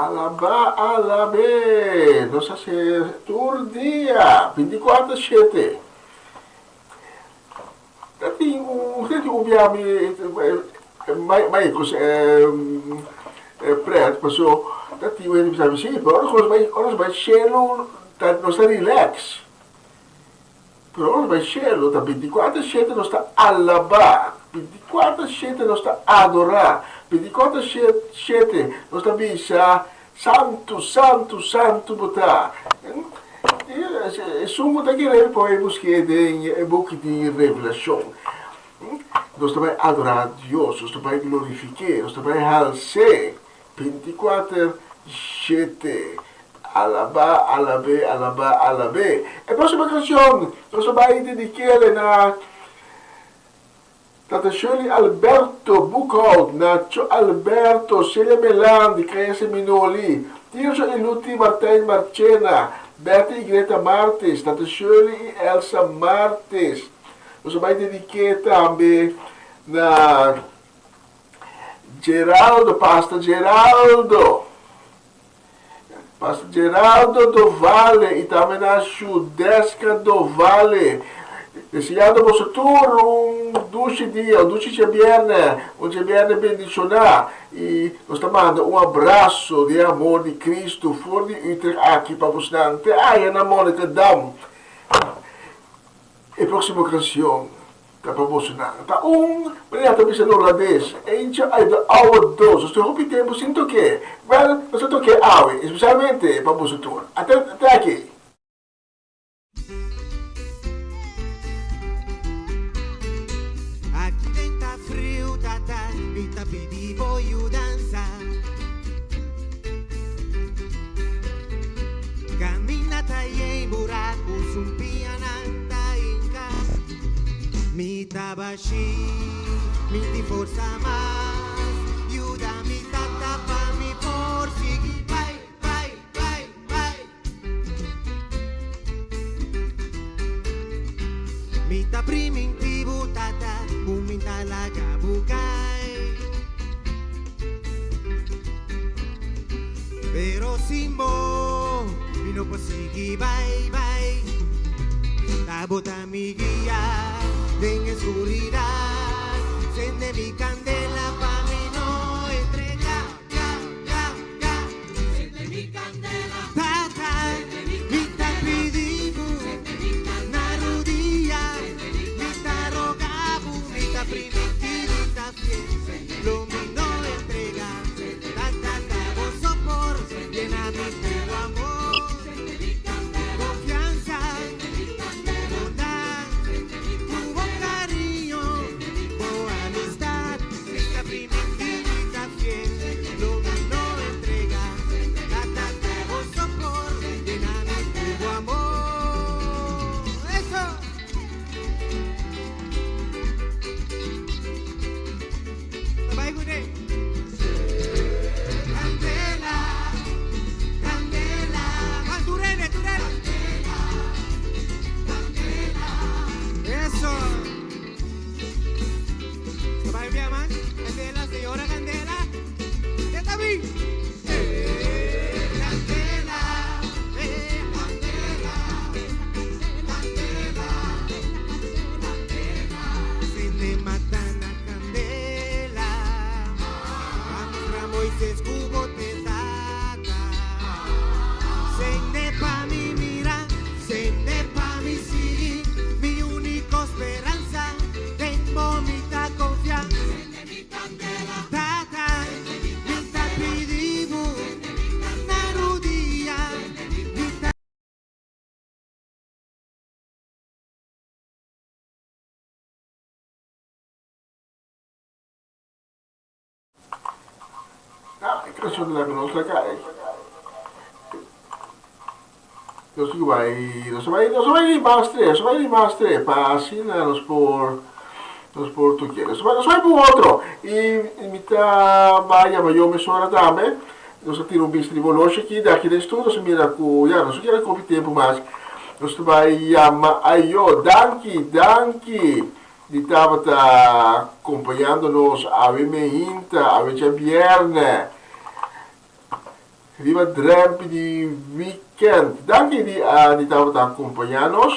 Alabá, alab'é! Nos a ser tur dia, bintikuater shete. Ta tin un, usted tin un bia mi mai kos pret paso ta tin un hende bisa mi si, pero ora ku nos bai, ora nos bai shelu ta nos ta relax. Pero ora nos bai shelu ta bintikuater shete nos ta alabá, bintikuater shete nos ta adorá, bintikuater shete nos ta bisa Santu, santu, santu bo ta. Esun ku ta kere por e busk'é den e buki di Revelashon. Nos ta bai adorá Dios, nos ta bai glorifik'é, nos ta bai hals'é bintikuater shete. Alabá, alab'é, alabá, alab'é. E próksimo kanshon nos ta bai dedik'é na Tata Shirley Alberto Boekhout, Nacho Alberto, Celia Melan di Kaya Seminoli, Tirso y Luti Martijn Marchena, Betty y Greta Martes, Tata Shirley y Elsa Martes. Nos a bai dediké tambe na Geraldo, Pastor Geraldo. Pastor Geraldo Dovale y tambe na Shudeska Dovale. Deseando boso tur un dushi dia, un dushi djabierne, un djabierne bendiciona y nos ta manda un abrazo di e amor di Cristo for di Utrecht aki pa bosnan te aya na Monnikendam. E proximo cancion Ta pa bosonan. Ta un manera ta bisa na holandes, Eentje uit de oude doos. Nos tin hopi tempu sin tok'é. Wèl, nos ta tok'é awe, espesialmente pa boso tur. Ate te aki. Aki den ta friu, tata, mi ta pidi bo yudansa. Kaminda ta yen buraku, sumpianan ta hinka. Mi ta bashí, mi tin forsa mas. Yuda mi tata pa mi por sigui bai, bai, bai, bai. Mi ta primintí bo tata ku mi ta laga bo kai. Pero sin bo mi no por sigui bai bai. Ta bo ta mi guia den e skuridat. Sende mi kandela pa mi no entrega ga ga ga. Sende mi kandela. Tata mi ta pidi bo na rudia. Mi ta roga bo mi ta primintí mi ta fiel. Lo mi no entrega. Tata ta bo sopor, llena mi cu amor, confianza, bondad, cu bo cariño, bo amistad. Mi ta primintí, mi ta fiel, lo mi no entrega. Tata ta bo sopor, llena mi cu bo amor. Eso! Ta bai cu ne. Candela, candela. Ah, turene, turene. Candela, candela. Eso. Ta bai bia mas. Candela, señora Candela. Ya ta bin. Eh, candela, eh, candela, candela, candela. Se ne matan a Candela a mustra Moises ku bo te tata. Sende pa mi mira, sende pa mi sigui, mi úniko speransa, den bo mi ta konfia. Tata, mi ta pidi bo na rudia, mi ta. Ah, e canción de la que nos la cae. Nos tin bai, nos bai, nos bai di mas tres, nos bai di mas tres, pa asina nos por, nos por toque. Nos bai, nos bai por otro. Y mi ta bai yama yo mesora tambe. Nos a tira un bista di boloshi aki, di aki den studio, nos a mira ku, ya, nos no kere kopi tempu mas. Nos ta bai yama Ayo. Danki, danki di tabata kompañando nos awe meinta, awe djabièrnè. Riba drèmpi di wikènt. Danki di a di tabata kompañá nos.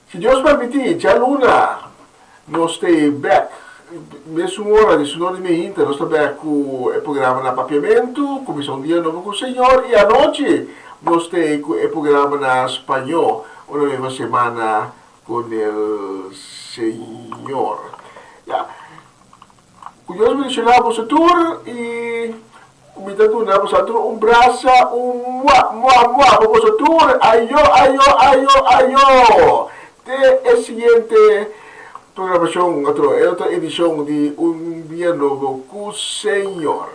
Si Dios permití, djaluna nos ta e bèk. Mesun ora, di sunor di mehinta, nos ta bèk ku e programa na Papiamentu, Kuminsá un Dia Nobo ku Señor, i anochi nos ta e ku e programa na Spañó, Una Nueva Semana con el Señor. Ya. Ku Dios bendishoná boso tur i ku mi ta duna boso tur un brasa, un mua, mua, mua pa boso tur. Ayo, ayo, ayo, ayo! Te e siguiente programashon, otro, e otro edishon di Un Dia Nobo ku Señor.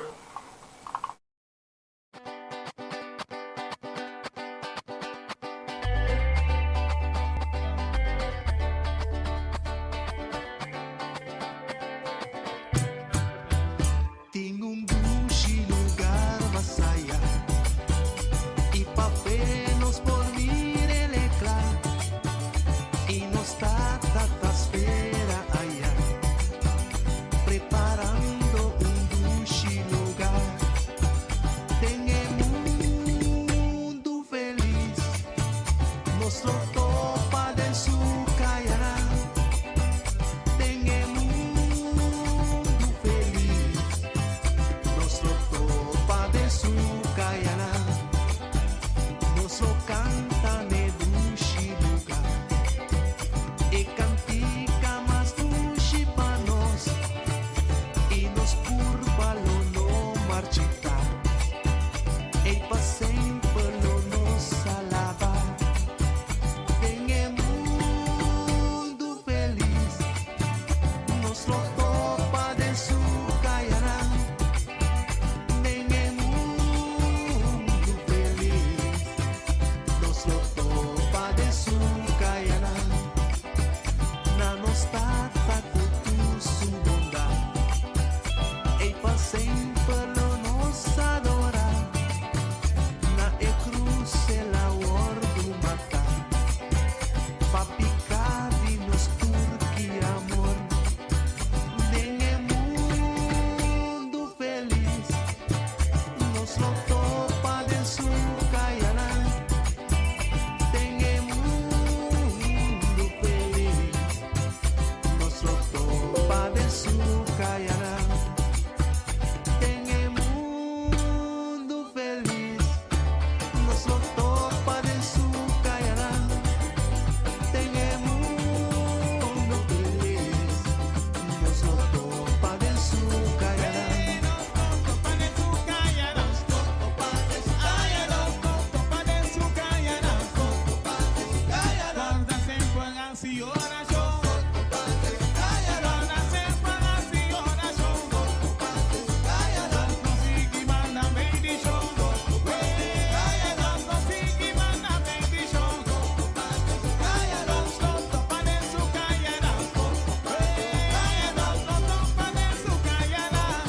Tin un dushi lugar mas aya Y pa fe nos por mir'el cla Y nos tata ta spera aya Preparando un dushi lugar Den e mundu felis Nos lo topa den su kayanan Den e mundu felis Nos lo topa den su kayanan Nos lo kanta n'e dushi lugar E kantika mas dushi pa nos I nos kurpa lo no marchitá Ei pa semper lo nos alabá Den e mundu felis Nos lo topa den su kayanan Den e mundu felis Nos lo topa den su kayanan Na nos Tata ku tur su bondat Ei pa semper lo nos adorá Na e krus el a wòrdu matá Pa piká di nos tur ki amor Den e mundu felis Nos lo topa den su kayanan Den e mundu felis Nos lo topa den su kayanan Den e mundu felis Nos lo topa den su kayanan Den e mundu felis Nos lo topa den su kayanan Nos topa den su kayanan Nos topa den su kayanan Nos topa den su kayanan Nos topa den su kayanan Guarda semper hasi orashon Nos topa den su kayanan Guarda semper hasi orashon Nos topa den su kayanan Nos no sigui manda bendishon Nos topa den su kayanan Nos no sigui manda bendishon Nos topa den su kayanan Nos lo topa den su kayanan Nos topa den su kayanan Nos lo topa den su kayanan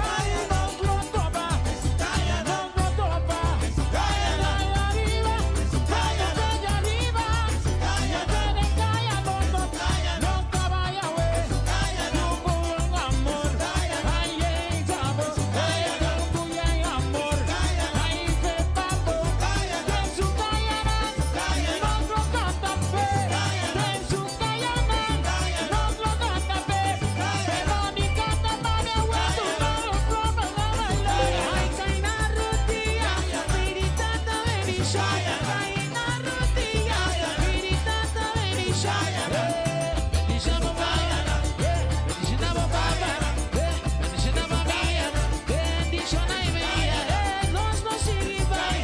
Ay, nos lo topa den su kayanan Nos lo topa den su kayanan Arriba den su kayanan Arriba den su kayanan Den kaya nos no nos trabalha we Com amor Ai, ei, sabo amor Ai, fe papo Den su kayanan Nos lo kanta fe Den su kayanan Nos lo kanta fe Veronica Tamayo we tu no lo proba la bailar Ai, kaina rutia Miritata benishon Kaina rutia Miritata benishon Bendiciona baba Bendiciona mami Bendiciona y veía Nos no sigui bai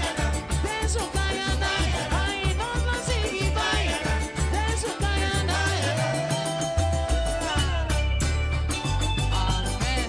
Den su kayanan Ai, nos no sigui bai Den su kayanan Amen.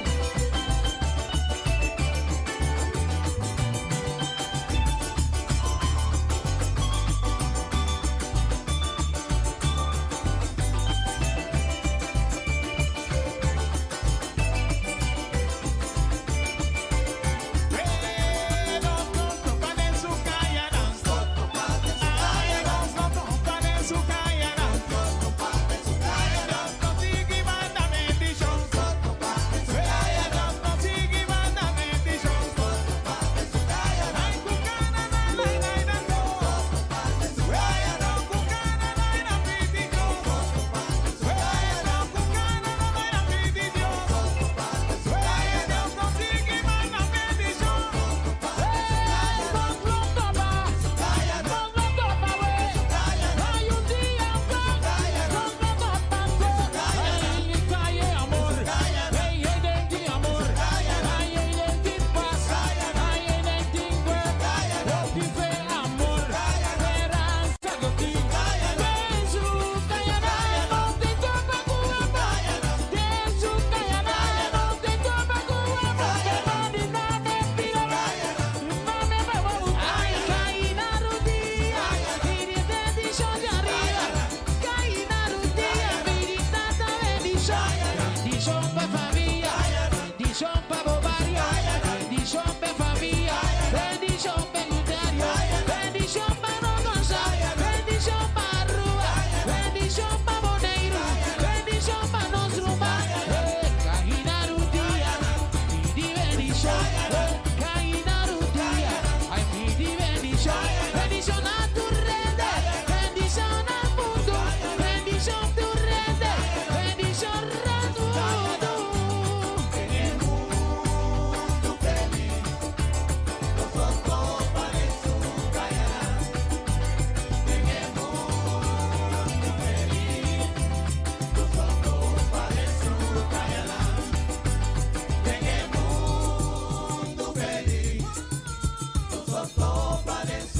Pa den.